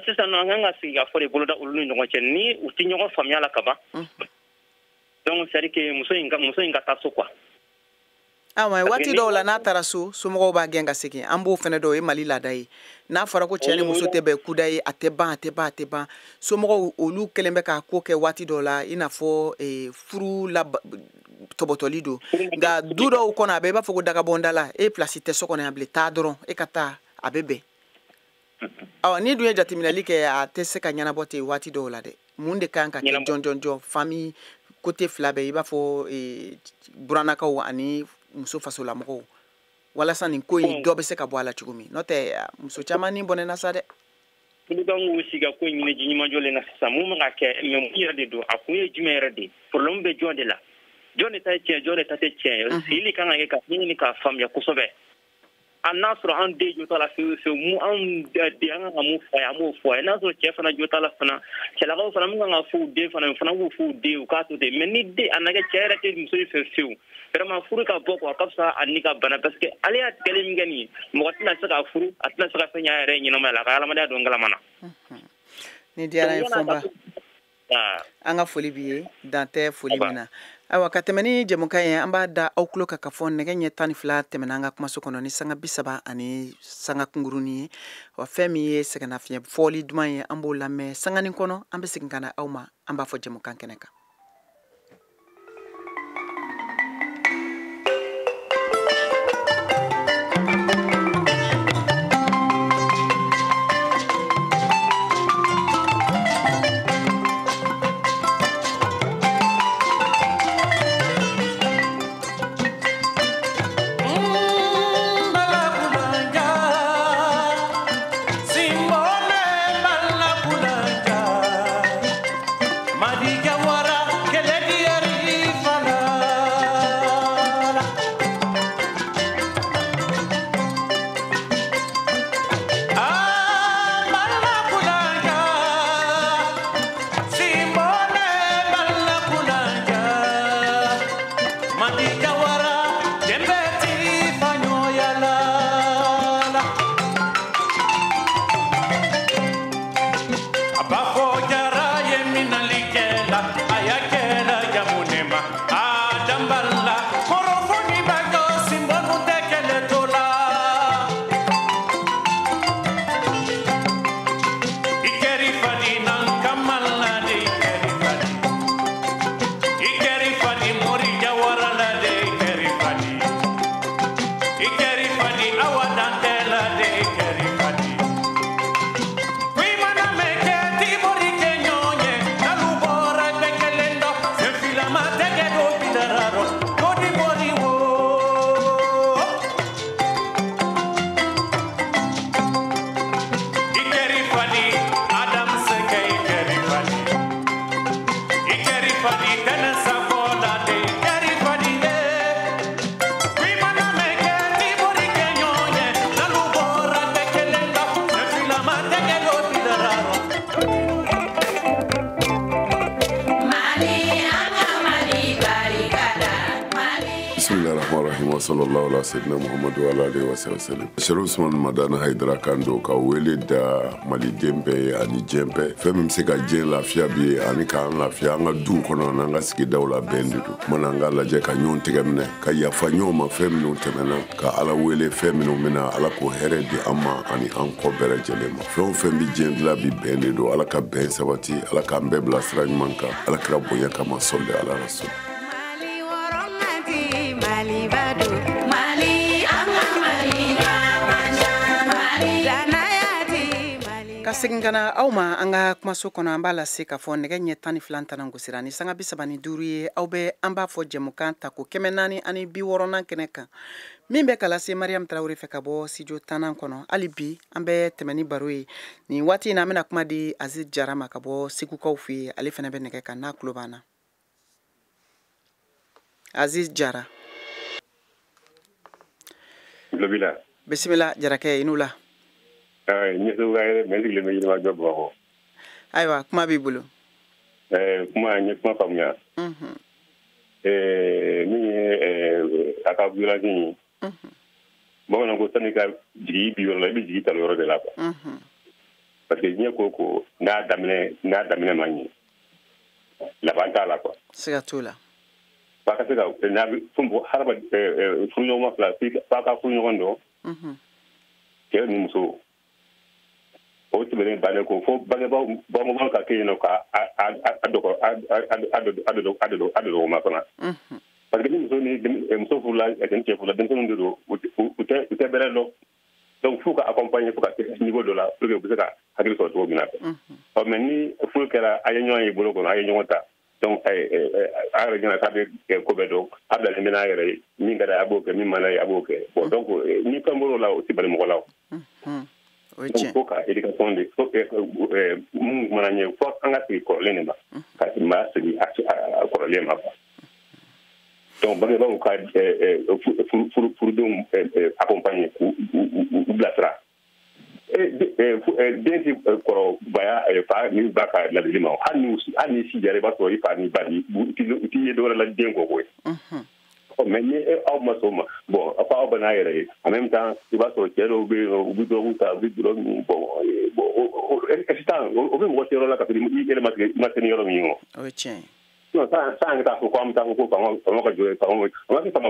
sisan nɔ, an kan ka sigi ka fɔ de boloda olu ni ɲɔgɔn cɛ, ni u tɛ ɲɔgɔn faamuya la ka ban. Donc c'est à dire que muso in ka taa so quoi. Awa, waati dɔw la n'a taara so, somɔgɔw b'a gɛn ka segin. An b'o fɛnɛ dɔn, o ye Mali laada ye. N'a fɔra ko cɛ ni muso tɛ bɛn kuda ye, a tɛ ban, a tɛ ban, a tɛ ban. Somɔgɔw olu kɛlen bɛ k'a ko kɛ waati dɔw la i n'a fɔ furu la tɔbɔtɔli don. Nka du dɔw kɔnɔ, a bɛ i b'a fɔ ko dagabɔnda la, e place tɛ so kɔnɔ yan bilen, taa dɔrɔn, e ka taa, a bɛ bɛn. Awa, n'i dun ye jateminɛli kɛ, a tɛ se ka ɲɛnabɔ ten waati dɔw la dɛ. Mun de kan ka kɛ jɔn jɔn jɔn famille côté fila bɛɛ, i b'a fɔ burannakaw ani muso fasolamɔgɔw, walasa nin ko in dɔ bɛ se ka bɔ a la cogo min? N'o tɛ, muso caman ni bɔnɛna sa dɛ. Olu kan k'u sigi ka ko in ɲini ji ɲuman jɔlen na sisan. Mun bɛ ka kɛ, mais mun yɛrɛ de don? A kun ye jumɛn yɛrɛ de ye? Problème bɛ jɔn de la? Jɔn de ta ye tiɲɛ, jɔn de ta tɛ tiɲɛ ye? Sigili kan ka kɛ ka ɲini k'a faamuya kosɛbɛ. A n'a sɔrɔ an den jo t'a la fewu fewu, mun anw den an kan ka mun fɔ a ye, an b'o fɔ a ye. N'a sɔrɔ cɛ fana jo t'a la fana, cɛlakaw fana mun kan ka fɔ u den fana, o fana b'u fɔ u den, u k'a to ten. Mais ni den a na kɛ cɛ yɛrɛ tɛ muso in fɛ fewu, vraiment furu ka bɔ quoi, a ka fisa a ni ka bana, parce que ale y'a tigɛli min kɛ nin ye, mɔgɔ tɛna se k'a furu, a tɛna se ka fɛn ɲɛ a yɛrɛ ye ɲɛnamaya la, a ka adamadenya don galama na. Ni diyara n ye Fɔnba, an ka foli b'i ye, dan tɛ foli min na. Ayiwa, ka tɛmɛ ni jɛmukan ye, an b'a da aw tulo kan k'a fɔ nɛgɛ ɲɛ 12 tɛmɛna an ka kumaso kɔnɔ ni sanga 30 ani sanga kunkurunin ye. Wa fɛn min ye sɛgɛnnafiɲɛ fɔli duman ye, an b'o lamɛn sanganin kɔnɔ, an bɛ segin ka na aw ma, an b'a fɔ jɛmukan kɛnɛ kan. Kɛri fadi. Rahim wa sallallahu ala sayyidina Muhammad wa ala alihi wa sallam. Chérif Ousmane Madani Haidara kan don ka wele da maliden bɛɛ ye ani diɲɛ bɛɛ. Fɛn min bɛ se ka diɲɛ lafiya bi ye ani k'an lafiya an ka duw kɔnɔ an'an ka sigidaw la, bɛn de don. Kumana an k'a lajɛ ka ɲɔgɔn tɛgɛ minɛ, ka yafa ɲɔgɔn ma fɛn minnu tɛmɛna, ka Ala wele fɛn minnu bɛna, Ala k'o hɛrɛ di an ma ani an kɔ bɛɛ lajɛlen ma. Fɛn o fɛn bɛ diɲɛ dilan bi, bɛn de don. Ala ka bɛn sabati, Ala k'an bɛɛ bila sira ɲuman kan, Ala kira bonya kama, sɔli ala rasul. Ka segin ka na aw ma an ka kumaso kɔnɔ, an b'a lase k'a fɔ nɛgɛ ɲɛ 12 tana gosira ni sanga 35 ye. Aw bɛ an b'a fɔ jɛmukan ta ko 460nan kɛnɛ kan, min bɛ ka lase Mariam Tarawele fɛ ka bɔ studio 10nan kɔnɔ. Hali bi an bɛ tɛmɛ ni baro ye nin waati in na. An bɛna kuma di Aziz Jara ma ka bɔ Segukaw fɛ yen. Ale fana bɛ nɛgɛ kan n'a tulo b'an na. Aziz Jara. Bilabila. Bisimila Jarakɛ, i n'u la. Ɲɛ sigilen bɛ Yirimajɔ Bamakɔ. Ayiwa, kuma b'i bolo. Kuma n ye kuma faamuya. Min ye a ka violence ye, bamananw ko sani ka jigin i bi yɔrɔ la, i bɛ jigin talo yɔrɔ de la quoi. Parce que diɲɛ ko ko n'a daminɛ ma ɲɛ, laban t'a la quoi. Siga t'o la. F'a ka se ka n'a bɛ hadama furuɲɔgɔnma fila, f'a ka furuɲɔgɔn dɔn, cɛ ni muso. O tɛmɛnen bannen ko fo bangebaaw ka kɛ yen nɔ ka a dɔgɔma fana. Parce que ni muso ni muso furula, ni cɛ furula, denmisɛnninw de don, u tɛ bɛrɛ dɔn. Donc f'u ka accompagner fo ka se niveau dɔ la pour que u bɛ se ka hakili sɔrɔ cogo min na. Ɔ mais ni furu kɛra, a ye ɲɔgɔn ye bolo kɔnɔ, a ye ɲɔgɔn ta, donc a yɛrɛ ɲɛna k'a bɛ ko bɛɛ dɔn, a bilalen bɛ n'a yɛrɛ ye, min ka d'a ye a b'o kɛ, min man d'a ye a b'o kɛ. Bon, donc ni fɛn bɔr'o la, o tɛ bali mɔgɔ la o. Donc fo ka éducation de mun kumana ɲɛ, fo an ka segin kɔrɔlen de ma, ka maa segin a kɔrɔlen ma quoi. Donc bangebaaw ka furudenw accompagner, k'u bilasira. Den tɛ kɔrɔbaya fa ni ba ka ladili ma. Hali ni si jara, i b'a sɔrɔ i fa ni ba u t'i ye dɔwɛrɛ la den kɔ koyi. Mais ni aw ma sɔn o ma, bon, fo aw bɛ n'a yɛrɛ ye. En même temps, i b'a sɔrɔ cɛ dɔw bɛ yen nɔ, u bɛ dɔrɔgu ta, u bɛ dɔrɔgu min, bon, sisan o bɛ mɔgɔ se yɔrɔ la ka sɔrɔ i yɛrɛ ma se ni yɔrɔ min ye o. O ye tiɲɛ ye. Non, san ka taa fɔ ko an bɛ taa fɔ ko fanga ka jɔ, fanga an ma se fanga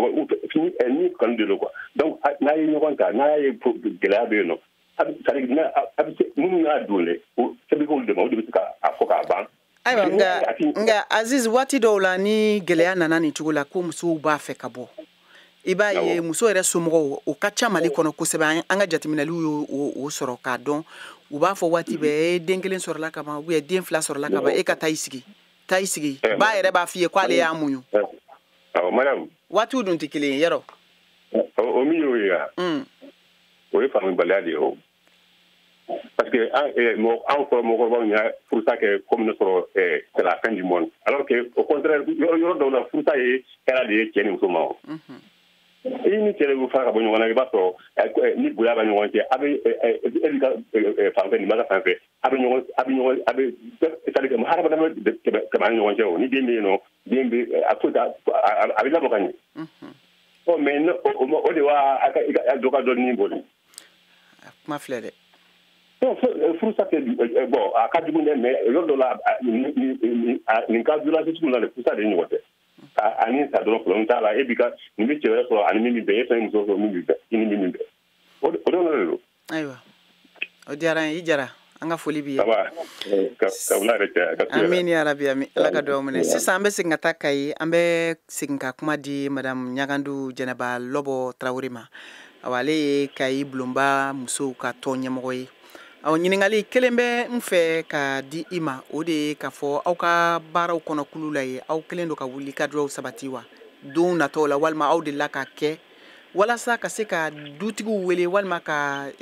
ni kanu de don quoi. Donc n'a ye ɲɔgɔn ta, n'a y'a ye gɛlɛya bɛ yen nɔ, a bɛ se minnu y'a don dɛ, o sɛbɛn k'olu de ma, o de bɛ se k'a fɔ k'a ban. Ayiwa, nka Aziz, waati dɔw la ni gɛlɛya nana nin cogo la ko musow b'a fɛ ka bɔ, i b'a ye muso yɛrɛ somɔgɔw, o ka ca Mali kɔnɔ kosɛbɛ. An ka jateminɛliw y'o sɔrɔ k'a dɔn. U b'a fɔ waati bɛɛ, e den kelen sɔrɔla ka ban, ou bien den fila sɔrɔla ka ban, e ka taa i sigi, taa i sigi. Ba yɛrɛ b'a f'i ye k'ale y'a muɲu. Awɔ, madame. Waatiw dun tɛ kelen ye yɔrɔ. O min y'o ye wa? O ye faamubaliya de ye o. Parce que anw kɔrɔ mɔgɔkɔrɔbaw y'a furusa kɛ comme ne sɔrɔ c'est la fin du monde, alors que au contraire, yɔrɔ dɔw la, furusa ye hɛrɛ de ye cɛ ni muso ma. O i ni cɛ de bɛ fara ka bɔ ɲɔgɔn na, i b'a sɔrɔ ni bonya bɛ ɲɔgɔn cɛ, a bɛ e b'i ka fan fɛ, nin b'a ka fan fɛ, a bɛ ɲɔgɔn a bɛ ɲɔgɔn a bɛ c'est à dire que hadamaden bɛ tɛmɛ an ni ɲɔgɔn cɛ. O ni den bɛ yen nɔ, den bɛ a foyi t'a a bɛ lamɔ ka ɲɛ. Ɔ mais o de b'a a ka dɔ ka dɔ nin bɔ. Kuma filɛ dɛ. Non, furusa tɛ, bon, a ka jugu dɛ, mais yɔrɔ dɔ la, nin ka violence sugu la dɛ, furusa de ɲɔgɔn tɛ. Ani sa dɔrɔn problème t'a la, e b'i ka nin bɛ cɛ wɛrɛ sɔrɔ ani min bɛ bɛn, e fana ye muso sɔrɔ min bɛ bɛn, i ni min bɛ bɛn. O dɔrɔn de don. Ayiwa, o diyara n ye, i Jara, an ka foli b'i ye. Ka wula yɛrɛ cɛ ka Amin ya rabi, amin. Ala ka dugawu minɛ. Sisan an bɛ segin ka taa Kayi, an bɛ segin ka kuma di madame Ɲagandu Jɛnɛba Lɔbɔ Tarawele ma. Awa, ale ye Kayi bulonba musow ka tɔn ɲɛmɔgɔ ye. Awɔ, ɲininkali kelen bɛ n fɛ ka di i ma, o de ye k'a fɔ aw ka baaraw kɔnɔ kulu la ye, aw kɛlen don ka wuli ka dɔw sabati wa don natɔw la, walima aw delila ka kɛ walasa ka se ka dutigiw wele, walima ka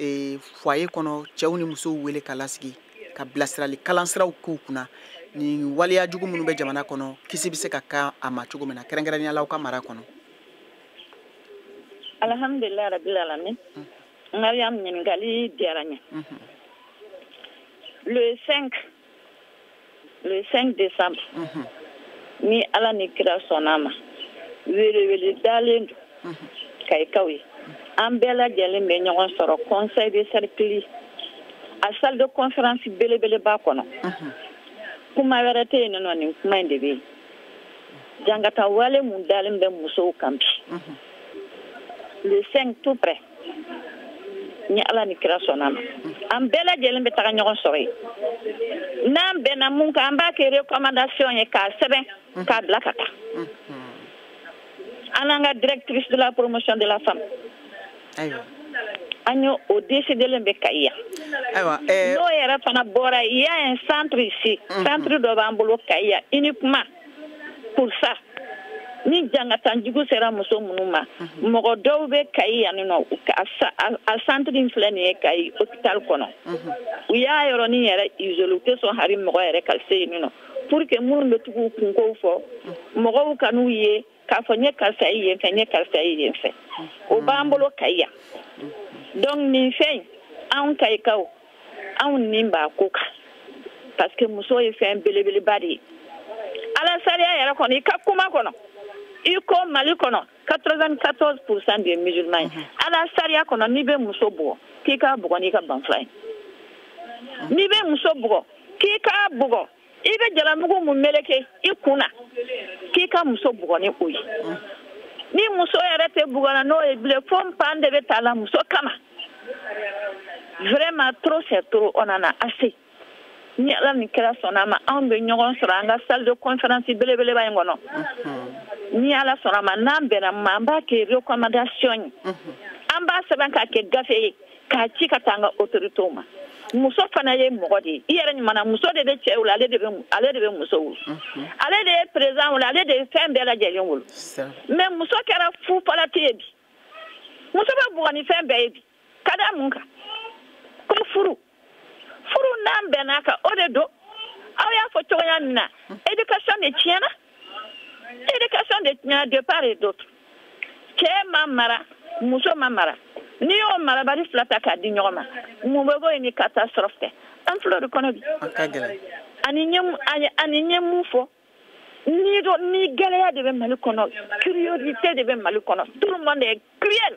foyer kɔnɔ cɛw ni musow wele ka lasigi, ka bilasirali kalansiraw k'u kunna nin waleya jugu minnu bɛ jamana kɔnɔ, kisi bɛ se ka kan a ma cogo min na, kɛrɛnkɛrɛnnenya la aw ka mara kɔnɔ. Alhamdulilayi rabbil alamin. Mariam, ɲininkali diyara n ye. Le 5 décembre, ni Ala ni kira sɔnna a ma, welewele dalen don. Kayikaw ye, an bɛɛ lajɛlen bɛ ɲɔgɔn sɔrɔ conseil de cercle, a salle de conférence belebeleba kɔnɔ. Kuma wɛrɛ tɛ yen nɔ, nin kuma in de bɛ yen. Jangata wale mun dalen bɛ musow kan bi, le 5 tout près, ni Ala ni kira sɔnna ma, an bɛɛ lajɛlen bɛ taga ɲɔgɔn sɔrɔ yen. N'an bɛnna mun kan, an b'a kɛ recommandation ye k'a sɛbɛn k'a bila ka taa an n'an ka directrice de la promotion de la femme. An y'o o décidelen bɛ Kayi yan. N'o yɛrɛ fana bɔra, il y a un centre ici, centre dɔ b'an bolo Kayi yan uniquement pour ça. Ni jangatanjugu sera muso minnu ma, mɔgɔ dɔw bɛ Kayi yan nɔ, a centre in filɛ nin ye Kayi hôpital kɔnɔ. U y'a yɔrɔnin yɛrɛ isolé, u tɛ sɔn hali mɔgɔ yɛrɛ ka se yen nɔ, pour que minnu bɛ tugu u kunkow fɔ, mɔgɔw ka n'u ye k'a fɔ n ye karisa ye yen fɛ, n ye karisa ye yen fɛ. O b'an bolo Kayi yan. Donc nin fɛn in, anw Kayikaw, anw nin b'a ko kan, parce que muso ye fɛn belebeleba de ye. Ala sariya yɛrɛ kɔnɔ, i ka kuma kɔnɔ, i ko Mali kɔnɔ 94% de ye musulman ye. Ala sariya kɔnɔ, n'i bɛ muso bugɔ, k'i k'a bugɔ n'i ka banfula ye. N'i bɛ muso bugɔ, k'i k'a bugɔ, i bɛ jalamugu mun meleke i kun na, k'i ka muso bugɔ ni o ye. Ni muso yɛrɛ tɛ bugɔ la n'o ye bilen, fo npan de bɛ ta la muso kama. Vraiment, trop c'est trop, on en a assez. Ni Ala ni kira sɔnna a ma, anw bɛ ɲɔgɔn sɔrɔ an ka salle de conférence belebeleba in kɔnɔ. Ni Ala sɔnna a ma, n'an bɛnna ma, an b'a kɛ recommandation ye, an b'a sɛbɛn k'a kɛ gafe ye k'a ci ka taa an ka autorités ma. Muso fana ye mɔgɔ de ye, i yɛrɛ ɲuman na, muso de bɛ cɛ wolo, ale de bɛ muso wolo, ale de ye président wolo, ale de ye fɛn bɛɛ lajɛlen wolo. Mais muso kɛra fufalati ye bi, muso bɛ bugɔ ni fɛn bɛɛ ye bi, ka da mun kan? Ko furu n'an bɛnna kan, o de don. Aw y'a fɔ cogoya min na, éducation de tiɲɛna, éducation de tiɲɛna de part et d'autre. Cɛ ma mara, muso ma mara. N'i y'o marabali fila ta k'a di ɲɔgɔn ma, mun bɛ bɔ yen ni catastrophe tɛ? An filɛ o de kɔnɔ bi. Ani n ye mun fɔ, ni gɛlɛya de bɛ Mali kɔnɔ, cruauté de bɛ Mali kɔnɔ, tout le monde est cruel,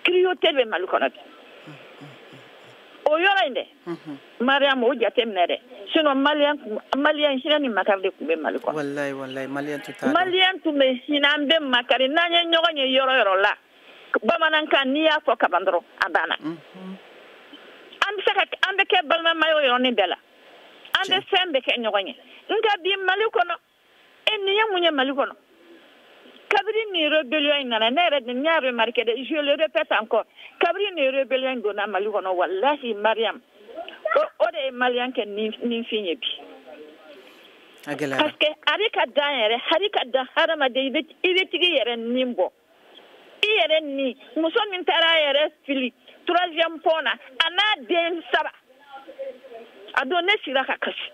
cruauté de bɛ Mali kɔnɔ bi. O yɔrɔ in dɛ, Mariam, o jate minɛ dɛ, sinon malien hinɛ ni makari de tun bɛ Mali kɔnɔ. Wallahi wallahi, malien tun t'a dɔn. Malien tun bɛ hinɛ, an bɛ makari, n'an ye ɲɔgɔn ye yɔrɔ yɔrɔ la, bamanankan n'i y'a fɔ kaban dɔrɔn a banna. An bɛ se ka, an bɛ kɛ balimama ye o yɔrɔnin bɛɛ la, an bɛ fɛn bɛɛ kɛ ɲɔgɔn ye. Nka bi Mali kɔnɔ, e nin ye mun ye Mali kɔnɔ? Kabini nin rébellion in nana, ne yɛrɛ de n y'a remarqué dɛ, je le répète encore, kabini nin rébellion in donna Mali kɔnɔ, wallahi Mariam, o de ye malien kɛ ninfin ye bi. Parce que hali ka dan yɛrɛ, hali ka dan hadamaden, i bɛ tigi yɛrɛ nin bɔ. I yɛrɛ ni muso min taara a yɛrɛ fili troisième pont na, a n'a den 3, a don ne sira ka kasi.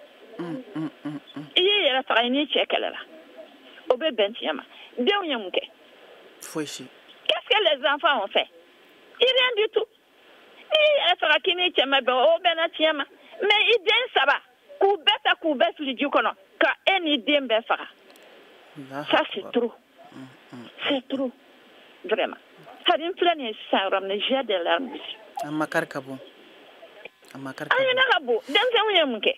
I y'i yɛrɛ faga, i n'i cɛ kɛlɛla, o bɛ bɛn tiɲɛ ma. Denw ye mun kɛ? Foyi si. Qu'est-ce que les enfants ont fait? Rien du tout. N'i y'i yɛrɛ faga k'i n'i cɛ ma bɛn, o bɛnna tiɲɛ ma. Mais i den 3, k'u bɛɛ ta k'u bɛɛ fili ji kɔnɔ, ka e n'i den bɛɛ faga. Ça c'est trop. C'est trop. Vraiment. Hali n filɛ nin ye sisan yɔrɔ min na, j'ai des larmes. A makari ka bon. A makari ka bon. A ɲinɛ ka bon. Denmisɛnninw ye mun kɛ?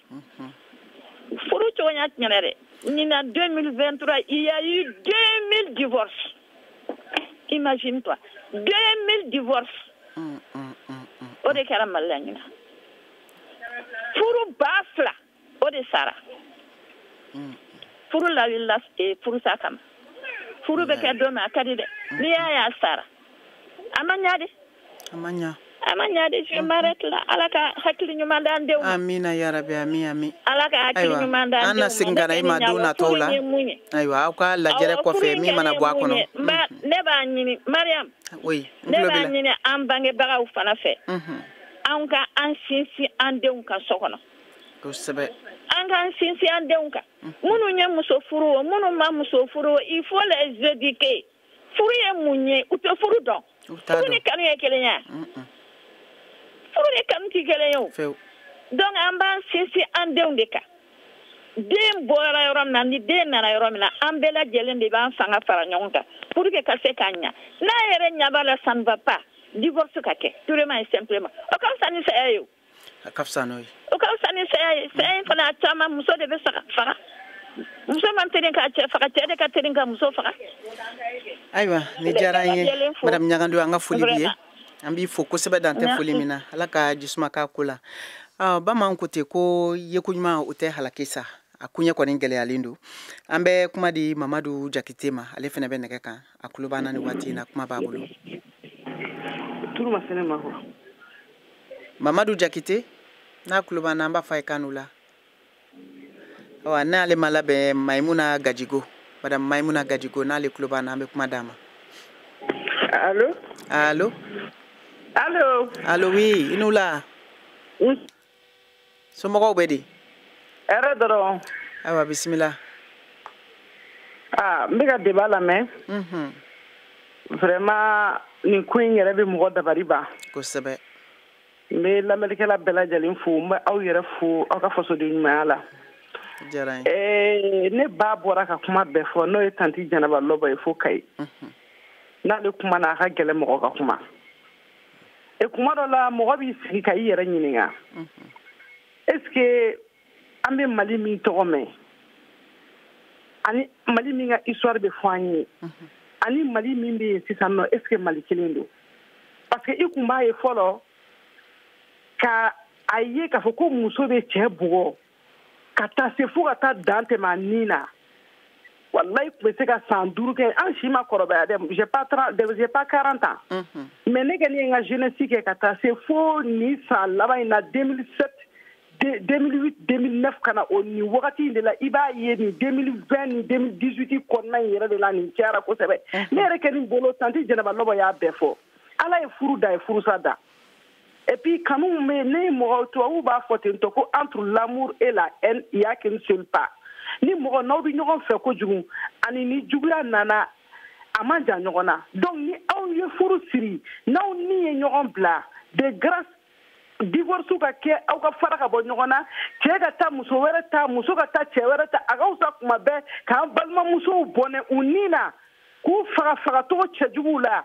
Furu cogoya tiɲɛna dɛ. Ɲinan 2023, il y a eu 2000 divorces. Imagine-toi. 2000 divorces. O de kɛra Mali la ɲinan. Furu 2000, o de sara. Furu lawulila furusa kama. Furu bɛ kɛ don min, a ka di dɛ. N'i y'a ye a sara, a ma ɲa de. A ma ɲa. A ma ɲa de, je m'arrête là. Ala ka hakili ɲuman d'an denw ma. Amina yarabi, ami ami. Ala ka hakili ɲuman d'an denw ma. An na segin ka na i ma don nataw la. Ayiwa, aw ka lajɛrɛ kɔfɛ min mana bɔ a kɔnɔ. Ne b'a ɲini Mariam. Oui, ne b'a ɲini an bangebagaw fana fɛ. Anw ka an sinsin an denw kan so kɔnɔ. Kosɛbɛ. An k'an sinsin an denw kan. Minnu ye muso furu o, minnu ma muso furu o, il faut les éduquer. Furu ye mun ye? U tɛ furu dɔn. Furu ni kanu ye kelen ye. Furu ni kanu tɛ kelen ye o. Donc an b'an sinsin an denw de kan. Den bɔra yɔrɔ min na, ni den nana yɔrɔ min na, an bɛɛ lajɛlen de b'an fanga fara ɲɔgɔn kan pour que ka se k'a ɲa. N'a yɛrɛ ɲɛ b'a la, ça ne va pas, divorce ka kɛ purement et simplement. O ka fisa ni saya ye o. A ka fisa n'o ye. O ka fisa ni saya ye. Saya in fana, a caman, muso de bɛ faga. Muso man teli k'a cɛ faga, cɛ de ka teli ka muso faga. Ayiwa, ni diyara an ye, madame Ɲagando, an ka foli b'i ye. An b'i fo kosɛbɛ, dan tɛ foli min na. Ala ka jisuma k'a ko la. Bamananw ko ten ko yeko ɲuman, o tɛ halaki sa. A koɲɛ kɔni gɛlɛyalen don. An bɛ kuma di Mamadu Jakite ma, ale fana bɛ nɛgɛ kan, a tulo b'an na nin waati in na, kuma b'a bolo. Turu ma sɛnɛ ma kɔ. Mamadu Jakite n'a tulo b'an na, an b'a fɔ a ye kan la. Awa, n'ale ma labɛn, Mayimuna Gajigo, madame Mayimuna Gajigo, n'ale tulo b'an na, an bɛ kuma d'a ma. Allo? Allo? Allo? Allo, oui, i n'u la. Somɔgɔw bɛ di? Hɛrɛ dɔrɔn. Ayiwa, bisimila. Aa, n bɛ ka débat lamɛn. Vraiment, nin ko in yɛrɛ bɛ mɔgɔ dabali ban. Kosɛbɛ. N bɛ lamɛnnikɛla bɛɛ lajɛlen fo, n bɛ aw yɛrɛ fo aw ka fasoden ɲumanya la. Diyara n ye. Ne ba bɔra ka kuma bɛɛ fɔ, n'o ye tantie Jɛnɛba Lɔbɔ ye fo Kayi. N'ale kuma na, a ka gɛlɛn mɔgɔ ka kuma. E, kuma dɔ la, mɔgɔ b'i sigi ka i yɛrɛ ɲininka. Est ce que an bɛ Mali min tɔgɔ mɛn, ani Mali min ka histoire bɛ fɔ an ye, ani Mali min bɛ yen sisan nɔ, est ce que Mali kelen don? Parce que i kun b'a ye fɔlɔ, ka a ye k'a fɔ ko muso bɛ cɛ bugɔ ka taa se fo ka taa dan tɛmɛ a nin na, walayi, tun bɛ se ka san 5 kɛ. An si ma kɔrɔbaya dɛ, j'ai pas 30, j'ai pas 40 ans, mais ne kɔni ye n ka jeunesse kɛ ka taa se fo nin san laban in na, 2007, 2008, 2009, ka na o nin wagati in de la. I b'a ye nin 2020 ni 2018 kɔnɔna in yɛrɛ de la, nin cayara kosɛbɛ. Ne yɛrɛ kɛ nin bolo, tantie Jɛnɛba Lɔbɔ y'a bɛɛ fɔ. Ala ye furu da, ye furusa da. Et puis kanu bɛ ne mɔgɔ, tubabuw b'a fɔ ten tɔ ko entre l'amour et la haine, il y a qu'une seule pas. Ni mɔgɔ n'aw bɛ ɲɔgɔn fɛ kojugu, ani ni juguya nana, a man jan ɲɔgɔn na. Donc ni aw ye furu siri, n'aw ni ye ɲɔgɔn bila, de grâce, divorce ka kɛ, aw ka fara ka bɔ ɲɔgɔn na. Cɛ ka taa muso wɛrɛ ta, muso ka taa cɛ wɛrɛ ta, a ka fisa kuma bɛɛ k'an balimamusow bɔnɛ u ni na, k'u faga fagacogo cɛjuguw la,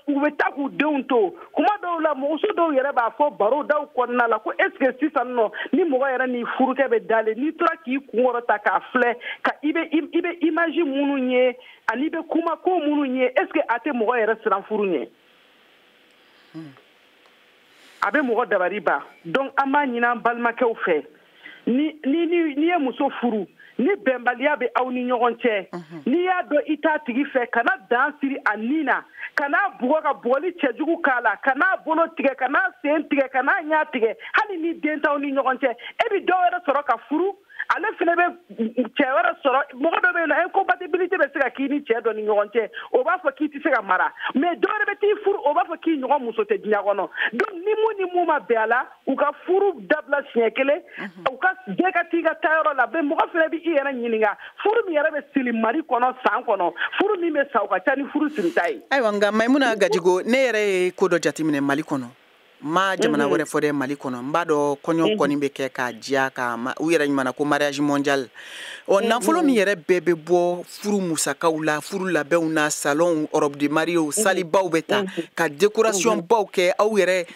u bɛ taa k'u denw to. Kuma dɔw la, muso dɔw yɛrɛ b'a fɔ baro daw kɔnɔna la ko est ce que sisan nɔ, ni mɔgɔ yɛrɛ ni furukɛ bɛ dalen, n'i tora k'i kunkɔrɔ ta k'a filɛ, ka i bɛ image minnu ye, ani i bɛ kuma ko minnu ye, est ce que a tɛ mɔgɔ yɛrɛ siran furu ɲɛ? A bɛ mɔgɔ dabali ban. Donc an b'a ɲini an balimakɛw fɛ, ni ni ni ye muso furu, ni bɛnbaliya bɛ aw ni ɲɔgɔn cɛ, n'i y'a dɔn i t'a tigi fɛ, kana dan siri a nin na, kana bugɔ ka bugɔli cɛjugu k'a la, kana bolo tigɛ, kana sen tigɛ, kana ɲɛ tigɛ. Hali ni den t'aw ni ɲɔgɔn cɛ, e bɛ dɔ wɛrɛ sɔrɔ ka furu, ale fana bɛ cɛ wɛrɛ sɔrɔ. Mɔgɔ dɔ bɛ yen nɔ, incompatibilité bɛ se ka k'i ni cɛ dɔ ni ɲɔgɔn cɛ, o b'a fɔ k'i tɛ se ka mara, mais dɔ wɛrɛ bɛ t'i furu, o b'a fɔ k'i ɲɔgɔn muso tɛ diɲɛ kɔnɔ. Donc ni mun ni mun ma bɛn a la, u ka furu dabila siɲɛ kelen, u ka bɛɛ ka t'i ka taayɔrɔ la. Bɛɛ mɔgɔ fana bɛ i yɛrɛ ɲininka, furu min yɛrɛ bɛ siri Mali kɔnɔ san kɔnɔ, furu min bɛ sa, o ka ca ni furu sirita ye. Ayiwa, nka Mayimuna Gajigo, ne yɛrɛ ye ko dɔ jateminɛ Mali kɔnɔ, ma jamana wɛrɛ fɔ dɛ. Mali kɔnɔ, n b'a dɔn kɔɲɔ kɔni bɛ kɛ k'a diya ka u yɛrɛ ɲuman ko mariage mondial. Ɔ, nafolo min yɛrɛ bɛɛ bɛ bɔ furu musakaw la, furu labɛnw na, salon, robe de mariée, salibaw bɛ ta ka décoration baw kɛ, aw yɛrɛ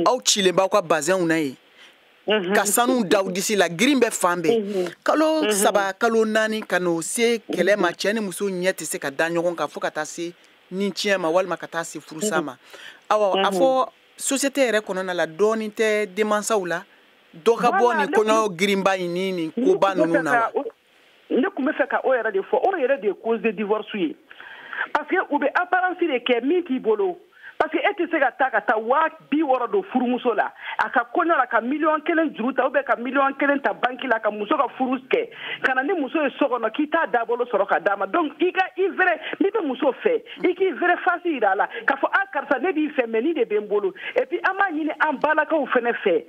aw cilen b'aw ka bazɛnw na yen, ka sanu da aw disi la, girin bɛ fan bɛɛ, kalo 3, kalo 4, ka n'o se kɛlɛ ma, cɛ ni muso ɲɛ tɛ se ka da ɲɔgɔn kan, fo ka taa se ni tiɲɛ ma walima ka taa se furusa ma. Awa, a fɔ société yɛrɛ kɔnɔna la, dɔɔnin tɛ denmansaw la, dɔ ka bɔ nin kɔɲɔ girinba in ni nin koba ninnu na wa? Ne tun bɛ fɛ ka o yɛrɛ de fɔ. O yɛrɛ de ye cause de divorce ye, parce que u bɛ apparence de kɛ min t'i bolo. Parce que e tɛ se ka taa ka taa 60.000 don furumuso la a ka kɔɲɔ la, ka miliyɔn 1 juru ta, ou bien ka miliyɔn 1 ta banque la, ka muso ka furu kɛ, ka na ni muso ye so kɔnɔ, k'i t'a dabolo sɔrɔ ka d'a ma. Donc i ka i vrai, n'i bɛ muso fɛ, i k'i vrai face yira a la k'a fɔ: a karisa, ne b'i fɛ, mais nin de bɛ n bolo. Et puis an b'a ɲini an balakaw fɛnɛ fɛ,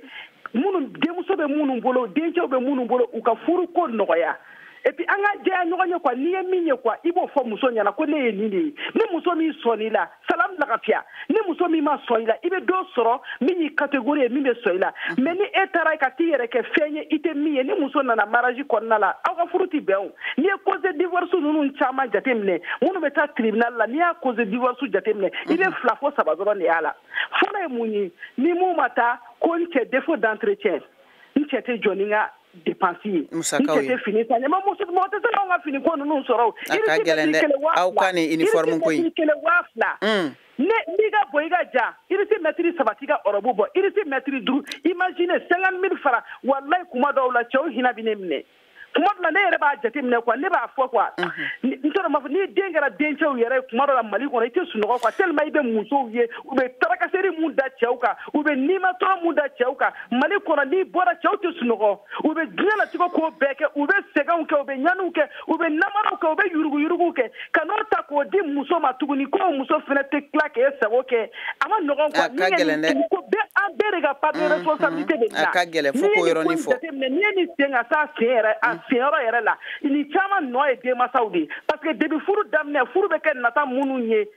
minnu denmuso bɛ minnu bolo, dencɛw bɛ minnu bolo, u ka furu ko nɔgɔya. Et puis an ka jɛya ɲɔgɔn ye quoi, n'i ye min ye quoi, i b'o fɔ muso ɲɛna ko ne ye nin de ye. Ni muso min sɔnn'i la, salam lagafiya. Ni muso min ma sɔn i la, i bɛ dɔ sɔrɔ min y'i catégorie ye, min bɛ sɔn i la. Mais ni e taara ka t'i yɛrɛ kɛ fɛn ye i tɛ min ye, ni muso nana mariage kɔnɔna la, aw ka furu tɛ bɛn o. N'i ye cause de divorce ninnu caman jateminɛ, minnu bɛ taa tribunal la, n'i y'a cause de divorce jateminɛ, i bɛ 2 fo 3 dɔrɔn de y'a la. Fɔlɔ ye mun ye? Ni mun ma taa ko n cɛ défaut d'entretien, n cɛ tɛ jɔ ni n ka dépense ye, n cɛ tɛ fini san, mɔgɔ tɛ se k'anw ka fini ko ninnu sɔrɔ o. A ka gɛlɛn dɛ, aw ka nin uniforme ko in. Irisi mɛtiri 1000 2000. Ne n'i ka bɔ i ka ja, irisi mɛtiri 3 t'i ka ɔrɔbu bɔ, irisi mɛtiri 5, imagine 50 000 francs. Walayi kuma dɔw la cɛw hinɛ bɛ ne minɛ. Kuma dɔ la ne yɛrɛ b'a jateminɛ quoi, ne b'a fɔ quoi, n t'a dɔn n b'a fɔ n'i den kɛra dencɛw yɛrɛ ye kuma dɔ la Mali kɔnɔ, i tɛ sunɔgɔ quoi, tellement i bɛ musow ye u bɛ tracasserie mun da cɛw kan, u bɛ nimatɔrɔ mun da cɛw kan Mali kɔnɔ. N'i bɔra cɛw tɛ sunɔgɔ, u bɛ diɲɛlatigɛ ko bɛɛ kɛ, u bɛ sɛgɛnw kɛ, u bɛ ɲaniw kɛ, u bɛ namaraw kɛ, u bɛ yuruguyuruguw kɛ, ka n'o ta k'o di muso ma tuguni ko muso fana tɛ tila k'e sago kɛ, a ma nɔgɔn quoi. A ka gɛlɛn dɛ. Ko bɛɛ an bɛɛ de ka part de responsabilité de A ka gɛlɛn fo k'o yɔrɔnin fɔ. N'i ye nin sen ka s'a sen yɛrɛ a senyɔrɔ yɛrɛ la, nin caman nɔ ye denmansaw de ye, parce que depuis furu daminɛ, furu bɛ kɛ nata minnu ye,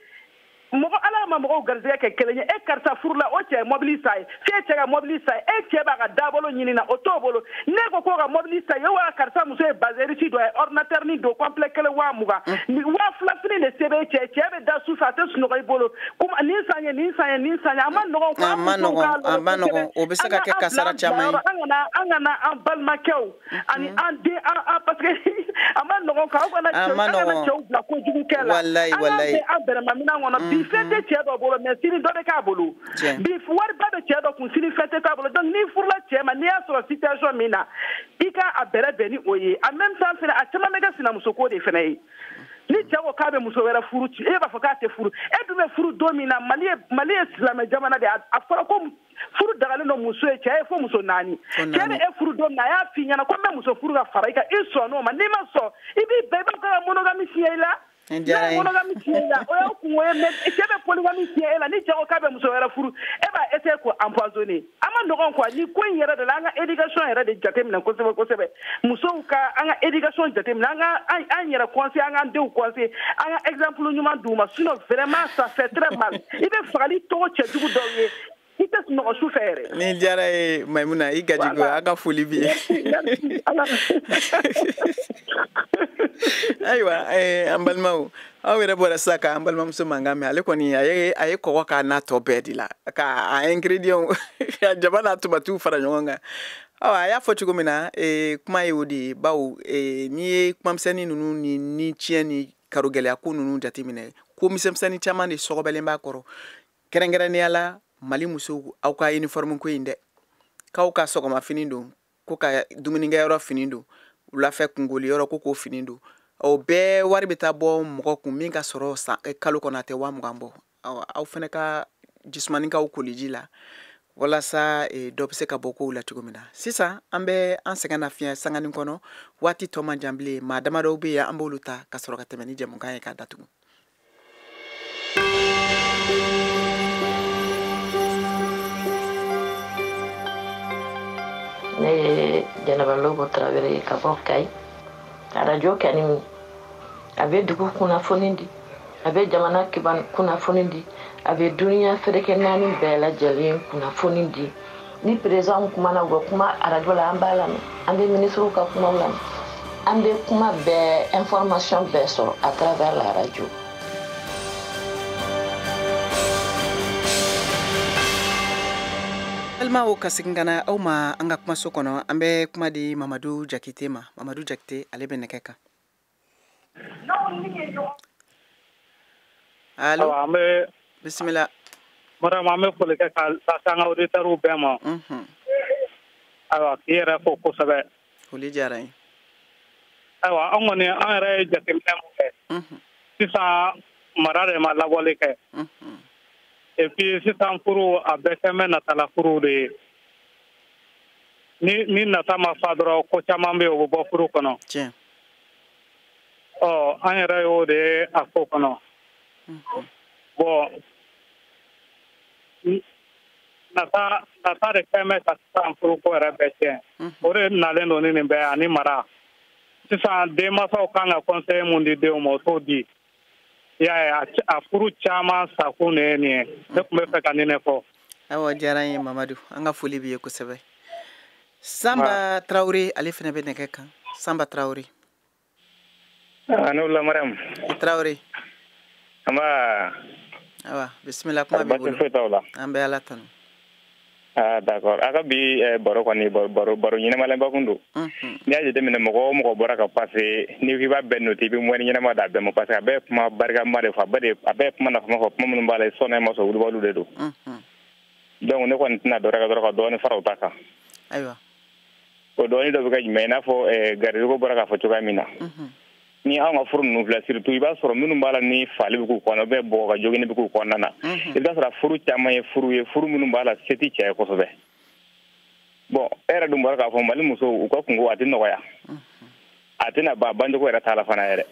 mɔgɔ Ala ma mɔgɔw garisɛgɛ kɛ kelen ye. E karisa furu la, o cɛ ye mobili san ye, f'e cɛ ka mobili san ye, e cɛ b'a ka dabolo ɲini na, o t'o bolo. Ne ko k'o ka mobili san ye, wa karisa muso ye bazin riche dɔ ye, ordinateur ni don complet 1 20,000, ni 2000 fini de se b'e cɛ, cɛ bɛ da su fɛ a tɛ sunɔgɔ i bolo, kuma nin san ye, nin san ye, nin san ye, a ma nɔgɔn quoi. A ma nɔgɔn, a ma nɔgɔn, o bɛ se ka kɛ kasara caman ye. An kana an balimakɛw ani an den an parce que a ma nɔgɔn quoi, aw kana cɛw bila kojugu kɛ la. Walayi walayi. An bɛrɛma minɛn kɔnɔ bi, fɛn tɛ cɛ dɔ bolo mais sini dɔ bɛ k'a bolo. Bi wariba bɛ cɛ dɔ kun, sini fɛn tɛ k'a bolo. Donc n'i furula cɛ ma, n'i y'a sɔrɔ situation min na, i ka a bɛrɛ bɛn ni o ye. En même temps fɛnɛ, a caman bɛ kɛ sinamuso ko de fɛnɛ ye. Ni cɛ ko k'a bɛ muso wɛrɛ furu, e b'a fɔ k'a tɛ furu, e dun bɛ furu don min na, Mali ye silamɛ jamana de ye, a fɔra ko furu dagalen don muso ye, cɛ ye fo muso 4. Cɛ bɛ e furu don min na, a y'a f'i ɲɛna ko n bɛ muso furu ka fara i kan, i sɔnn'o ma. N'i ma sɔn, i b'i bɛn, i b'a fɔ ka monogamie signer i la. N'a monogamie signer i la, o y'aw kungo ye, mais cɛ bɛ polygamie signer e la, ni cɛ ko k'a bɛ muso wɛrɛ furu, e b'a essayer k'o empoisonner. A ma nɔgɔn quoi, ni ko in yɛrɛ de la, an ka éducation yɛrɛ de jateminɛ kosɛbɛ kosɛbɛ. Musow ka an ka éducation jateminɛ, an ka an yɛrɛ conseiller, an k'an denw conseiller, an ka exemple ɲuman d'u ma, sinon vraiment ça fait très mal. I bɛ fagali tɔgɔ cɛjugu dɔw ye, i tɛ sunɔgɔ su fɛ yɛrɛ. Ni diyara ye Mayimuna, i gajigo, a ka foli b'i ye. Ayiwa, an balimaw, aw yɛrɛ bɔra sisan k'an balimamuso mankan mɛn, ale kɔni a ye kɔgɔ k'a n'a tɔ bɛɛ de la, k'a ingrédients ka jaba n'a tomatiw fara ɲɔgɔn kan. Awa, a y'a fɔ cogo min na, kuma ye o de ye, bawo n'i ye kumamisɛnnin ninnu ni tiɲɛ ni karogɛlɛya ko ninnu jateminɛ, ko misɛnmisɛnnin caman de sɔgɔbɛlen b'a kɔrɔ, kɛrɛnkɛrɛnnenya la Mali musow, aw ka uniforme ko in dɛ, k'aw ka sɔgɔma fini don, ko ka dumunikɛyɔrɔ fini don, wulafɛ kungoli yɔrɔ ko k'o fini don, o bɛɛ wari bɛ taa bɔ mɔgɔ kun min ka sɔrɔ san kalo kɔnɔ a tɛ 20,000 bɔ. Aw fana ka jisumani k'aw koliji la walasa dɔ bɛ se ka bɔ kow la cogo min na. Sisan an bɛ an sɛgɛn nafiɲɛ sanganin kɔnɔ, waati tɔ man jan bilen, maa damadɔw bɛ yen an b'olu ta ka sɔrɔ ka tɛmɛ ni jɛmukan ye k'a datugu. Ne ye Jɛnɛba Lobo Tarawele ye ka bɔ Kayi. Arajo kɛni a bɛ dugu kunnafoni di, a bɛ jamana kunnafoni di, a bɛ duniya ferekɛ naani bɛɛ lajɛlen kunnafoni di. Ni président kumana, u bɛ kuma arajo la, an b'a lamɛn, an bɛ ministres ka kumaw lamɛn, an bɛ kuma bɛɛ, information bɛɛ sɔrɔ à travers la radio. Balimaw, ka segin ka na aw ma an ka kumaso kɔnɔ, an bɛ kuma di Mamadu Jakite ma. Mamadu Jakite, ale bɛ nɛgɛ kan. Allo, an bɛ bisimila. Madame, an bɛ foli kɛ ka lase an ka auditeurs bɛɛ ma. Ayiwa, k'i yɛrɛ fo kosɛbɛ. Foli diyara n ye. Ayiwa, an kɔni an yɛrɛ ye jateminɛ mun kɛ, sisan mara de ma labɔli kɛ. Et puis sisan furu a bɛɛ kɛn bɛ natala furu de ye. Ni nata ma fa dɔrɔn, ko caman bɛ yen o bɛ bɔ furu kɔnɔ. Tiɲɛ. Ɔ, an yɛrɛ y'o de ye a ko kɔnɔ. Bon, nata de kɛn bɛ ka sisan furuko yɛrɛ bɛɛ tiɲɛ. O de nalen don ni nin bɛɛ ani mara. Sisan denmansaw kan ka conseil mun di denw ma, o t'o di. I y'a ye, a furu caman sakun de ye nin ye. Ne tun bɛ fɛ ka nin de fɔ. Awa, diyara n ye Mamadu, an ka foli b'i ye kosɛbɛ. Sanba Tarawele, ale fana bɛ nɛgɛ kan. Sanba Tarawele. Ne wulila Mariam. I Tarawele. Nba. Awa, bisimila, kuma b'i bolo. Baasi foyi t'aw la. An bɛ Ala tanu. Ah, d'accord. A ka bi baro kɔni, baro ɲɛnamalenba kun don. N'i y'a jateminɛ, mɔgɔ o mɔgɔ bɔra ka passer, n'i ko k'i b'a bɛɛ noter, i bɛ moyenne ɲɛnama d'a bɛɛ ma, parce que a bɛɛ ye kuma barikama de fɔ, a bɛɛ ye kuma nafama fɔ, kuma minnu b'a la, i sɔnna i ma sɔn, wulibaliw de don. Donc ne kɔni tɛna dɔ wɛrɛ kɛ dɔrɔn ka dɔɔnin fara o ta kan. Ayiwa. O dɔɔnin dɔ bɛ kɛ jumɛn ye? I n'a fɔ Garisigɛ bɔra k'a fɔ cogoya min na. Ni anw ka furu ninnu filɛ, surtout i b'a sɔrɔ minnu b'a la ni fali bɛ k'u kɔnɔ, ou bien bɔgɔ ka jogini bɛ k'u kɔnɔna na, i bɛ sɔrɔ furu caman ye furu ye, furu minnu b'a la se tɛ cɛ ye kosɛbɛ. Bon, e yɛrɛ dun bɔra k'a fɔ Mali musow u ka kungo a tɛ nɔgɔya, a tɛna ban, bancogo yɛrɛ t'a la fana yɛrɛ.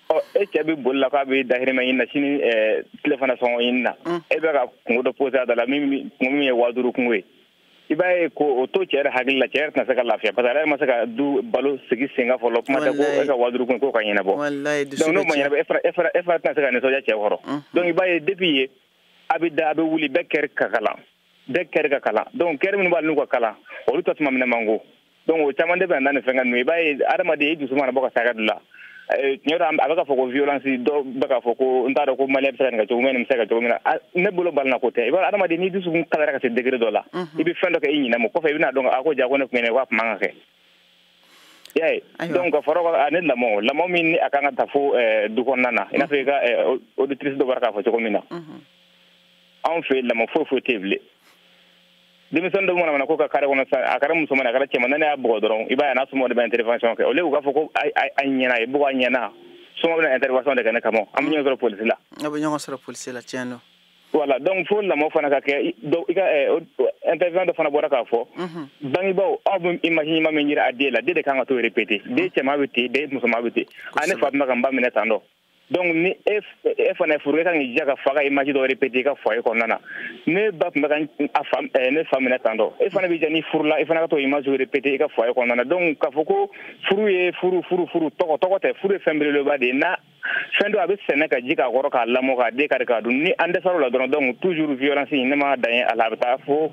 Ɔ, e cɛ bɛ boli la k'a bɛ dahirimɛ ɲini na, sini tilefana sɔngɔ ɲini na, e bɛ ka kungo dɔ posé a da la, min kungo min ye 5000 kungo ye. I b'a ye ko o to cɛ yɛrɛ hakili la, cɛ yɛrɛ tɛna se ka lafiya, parce que ale yɛrɛ ma se ka du balo sigi sen kan fɔlɔ, kuma tɛ ko e ka 5000 kun k'o ka ɲɛnabɔ. Donc n'o ma ɲɛnabɔ, e fana tɛna se ka nisɔndiya cɛ kɔrɔ. Donc i b'a ye depuis ye a bɛ da, a bɛ wuli, bɛɛ kɛri ka kalan, bɛɛ kɛri ka kalan. Donc kɛri minnu b'a la n'u ka kalan, olu ta tuma minɛ man go. Donc o caman de bɛ na ni fɛn ninnu ye. I b'a ye adamaden i dusu mana bɔ ka se hakɛ dɔ la, tiɲɛ don, a bɛ ka fɔ ko violence, dɔw bɛ k'a fɔ ko n t'a dɔn ko malien bɛ se ka nin kɛ cogo min, nin bɛ se ka kɛ cogo min na. Ne bolo balina ko tɛ. I b'a dɔn, adamaden n'i dusukun kalayara ka se degré dɔ la, i bɛ fɛn dɔ kɛ i ɲinɛ ma, kɔfɛ i bɛna dɔn a ko ja ko ne tun ye nin ye, k'a tun man ka kɛ. I y'a ye? Donc ka fara o kan, ani lamɔ min ni a kan ka ta fo du kɔnɔna na, i n'a fɔ i ka auditrice dɔ bɔra k'a fɔ cogo min na, anw fɛ yen lamɔ foyi foyi tɛ yen bilen. Denmisɛnnin dɔ mana ko ka carré kɔnɔ sisan, a kɛra musoman a kɛra cɛman, ne y'a bugɔ dɔrɔn, i b'a ye a n'a somɔgɔw de bɛ intervention kɛ. Au lieu u k'a fɔ ko a ɲɛna, i bugɔ a ɲɛna, somɔgɔw bɛna intervention de kɛ ne kama, an bɛ ɲɔgɔn sɔrɔ polisi la. Aw bɛ ɲɔgɔn sɔrɔ polisi la, tiɲɛ don. Voilà, donc fo lamɔ fana ka kɛ. I ka intervention dɔ fana bɔra k'a fɔ, bangebaaw, aw bɛ image ɲuman min yira a den la, den de kan ka t'o répéter. Den cɛman bɛ ten, den musoman bɛ ten. A ne fa tun bɛ ka n ba minɛ tan dɔ. Donc ni e fana ye furu, e kan k'i jija ka fa ka image dɔ répéter i ka foyer kɔnɔna na. Ne ba tun bɛ ka ne fa minɛ tan dɔ, e fana b'i jija ni furu la, i fana ka t'o image répéter i ka foyer kɔnɔna na. Donc k'a fɔ ko furu ye furu tɔgɔ tɛ, furu ye fɛn belebeleba de ye. Na fɛn dɔ a bɛ sɛnɛ ka ji k'a kɔrɔ, k'a lamɔ, k'a den kari k'a dun. Ni an dɛsɛra o la dɔrɔn, donc toujours violence ne ma dan ye a la, a bɛ taa fo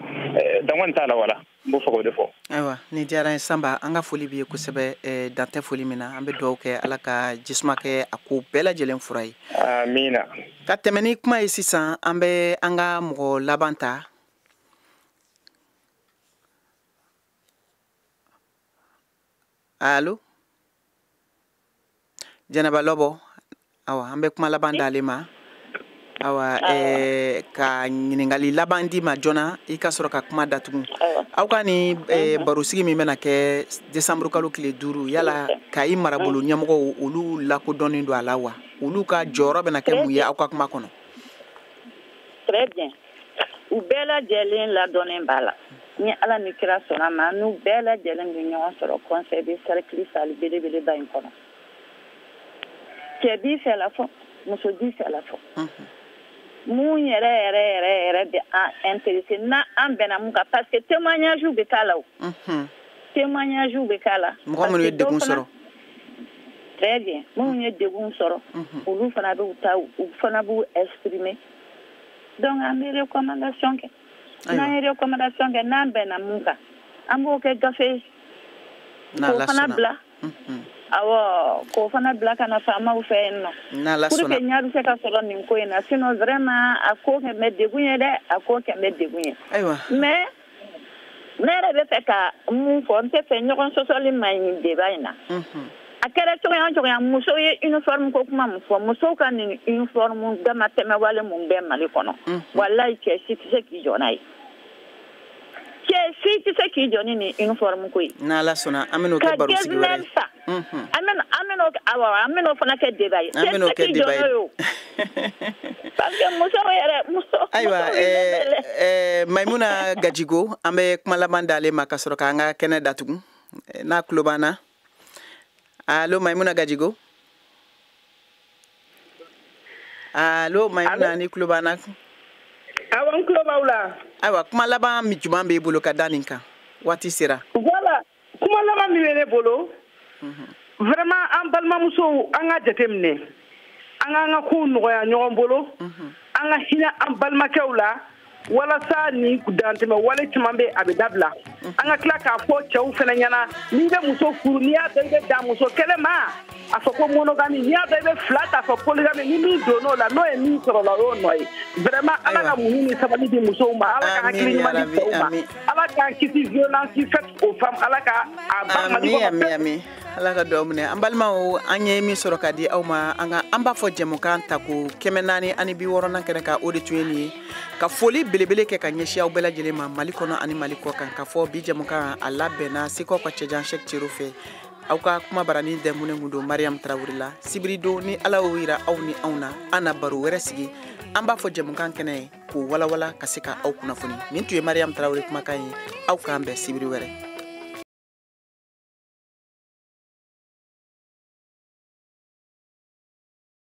dan kɔni t'a la. Wala, n b'o fɛ k'o de fɔ. Ayiwa, nin diyara n ye Sanba, an ka foli b'i ye kosɛbɛ. Dan tɛ foli min na, an bɛ dugawu kɛ Ala ka jisuma kɛ a ko bɛɛ lajɛlen fura ye. Amiina. Ka tɛmɛ ni kuma ye sisan, an bɛ an ka mɔgɔ laban ta. Allo, Jɛnɛba Lɔbɔ. Awa, an bɛ kuma laban d'ale ma. Awa, ka ɲininkali laban di ma joona, i ka sɔrɔ ka kuma datugu. Aw ka ni barosigi min bɛna kɛ décembre kalo tile 5, yala Kayi marabolo ɲɛmɔgɔw olu lakodɔnnen don a la wa? Olu ka jɔyɔrɔ bɛna kɛ mun ye aw ka kuma kɔnɔ? Très bien. U bɛɛ lajɛlen ladɔnnen b'a la. Ni Ala ni kira sɔnna ma, n'u bɛɛ lajɛlen bɛ ɲɔgɔn sɔrɔ conseil de cercle salle belebeleba in kɔnɔ. Cɛ b'i fɛ la fɔ, muso b'i fɛ la fɔ. Mun yɛrɛ yɛrɛ yɛrɛ yɛrɛ bɛ an intéressé, n'a an bɛnna mun kan, parce que témoignage bɛ k'a la o. Témoignage bɛ k'a la. Mɔgɔ minnu ye degun sɔrɔ. Très bien, minnu ye degun sɔrɔ, olu fana b'u ta, u fana b'u exprimer. Donc an bɛ recommandation kɛ. N'an ye recommandation kɛ, n'an bɛnna mun kan, an b'o kɛ gafe ye. K'o fana bila. Awɔ, k'o fana bila ka na faamaw fɛ yen nɔ, pour que ɲɛ bɛ se ka sɔrɔ nin ko in na. Sinon vraiment a ko kɛ bɛ degun ye dɛ, a ko kɛ bɛ degun ye. Ayiwa. Mais ne yɛrɛ bɛ fɛ ka mun fɔ, n tɛ fɛ ɲɔgɔn sɔsɔli man ɲi débat in na. A kɛra cogoya o cogoya, musow ye uniforme ko kuma mun fɔ, musow ka nin uniforme damatɛmɛwale mun bɛ Mali kɔnɔ, walayi cɛ si tɛ se k'i jɔ n'a ye. Cɛ si tɛ se k'i jɔ ni nin uniforme ko ye. N'Ala sɔnna, an bɛn'o kɛ barosigi wɛrɛ ye. An bɛn'o fana kɛ débat ye. An bɛn'o kɛ débat ye. Parce que musow yɛrɛ muso. Ayiwa, Mayimuna Gajigo, an bɛ kuma laban d'ale ma ka sɔrɔ k'an ka kɛnɛ datugu. N'a tulo b'an na. Allo, Mayimuna Gajigo. Allo, Mayimuna, ni tulo b'an na. Awɔ, n tulo b'aw la. Ayiwa, kuma laban min jumɛn b'e bolo ka da nin kan? Waati sera. Voilà, kuma laban min bɛ ne bolo, Vraiment an balimamusow, an ka jateminɛ, an k'an ka kow nɔgɔya ɲɔgɔn bolo, an ka hinɛ an balimakɛw la, walasa nin dantɛmɛ wale caman bɛ, a bɛ dabila. An ka tila k'a fɔ cɛw fana ɲɛna, n'i bɛ muso furu, n'i y'a dɔn i bɛ dan muso kelen ma, a fɔ ko monogamie, n'i y'a dɔn i bɛ fila ta, a fɔ polygamie. Ni min donn'o la, n'o ye min sɔrɔ o la, o y'o nɔ ye. Vraiment, Ala ka muɲu ni sabali di musow ma, Ala ka hakili ɲuman di cɛw ma, Ala k'an kisi violence faite aux femmes, Ala ka a ban Mali Ami. kɔnɔ. Ami, ami, Ala ka dugawu minɛ. An balimaw, an ye min sɔrɔ ka di aw ma, an ka an b'a fɔ jɛmukan ta ko 460nan kɛnɛ kan, o de tun ye nin ye. Ka foli belebele kɛ ka ɲɛsin aw bɛɛ lajɛlen ma, Mali kɔnɔ ani Mali kɔ kan, ka fɔ bi jɛmukan a labɛnna Sekaw ka cɛjan Sɛk Cero fɛ. Aw ka kuma barani dɛnkunnen kun don Mariam Tarawele la. Sibiridon, ni Ala y'o yira aw ni anw na, an na baro wɛrɛ sigi an b'a fɔ jɛmukan kɛnɛ ye k'o walawala ka se ka aw kunnafoni. Nin tun ye Mariam Tarawele kumakan ye. Aw k'an bɛn sibiri wɛrɛ.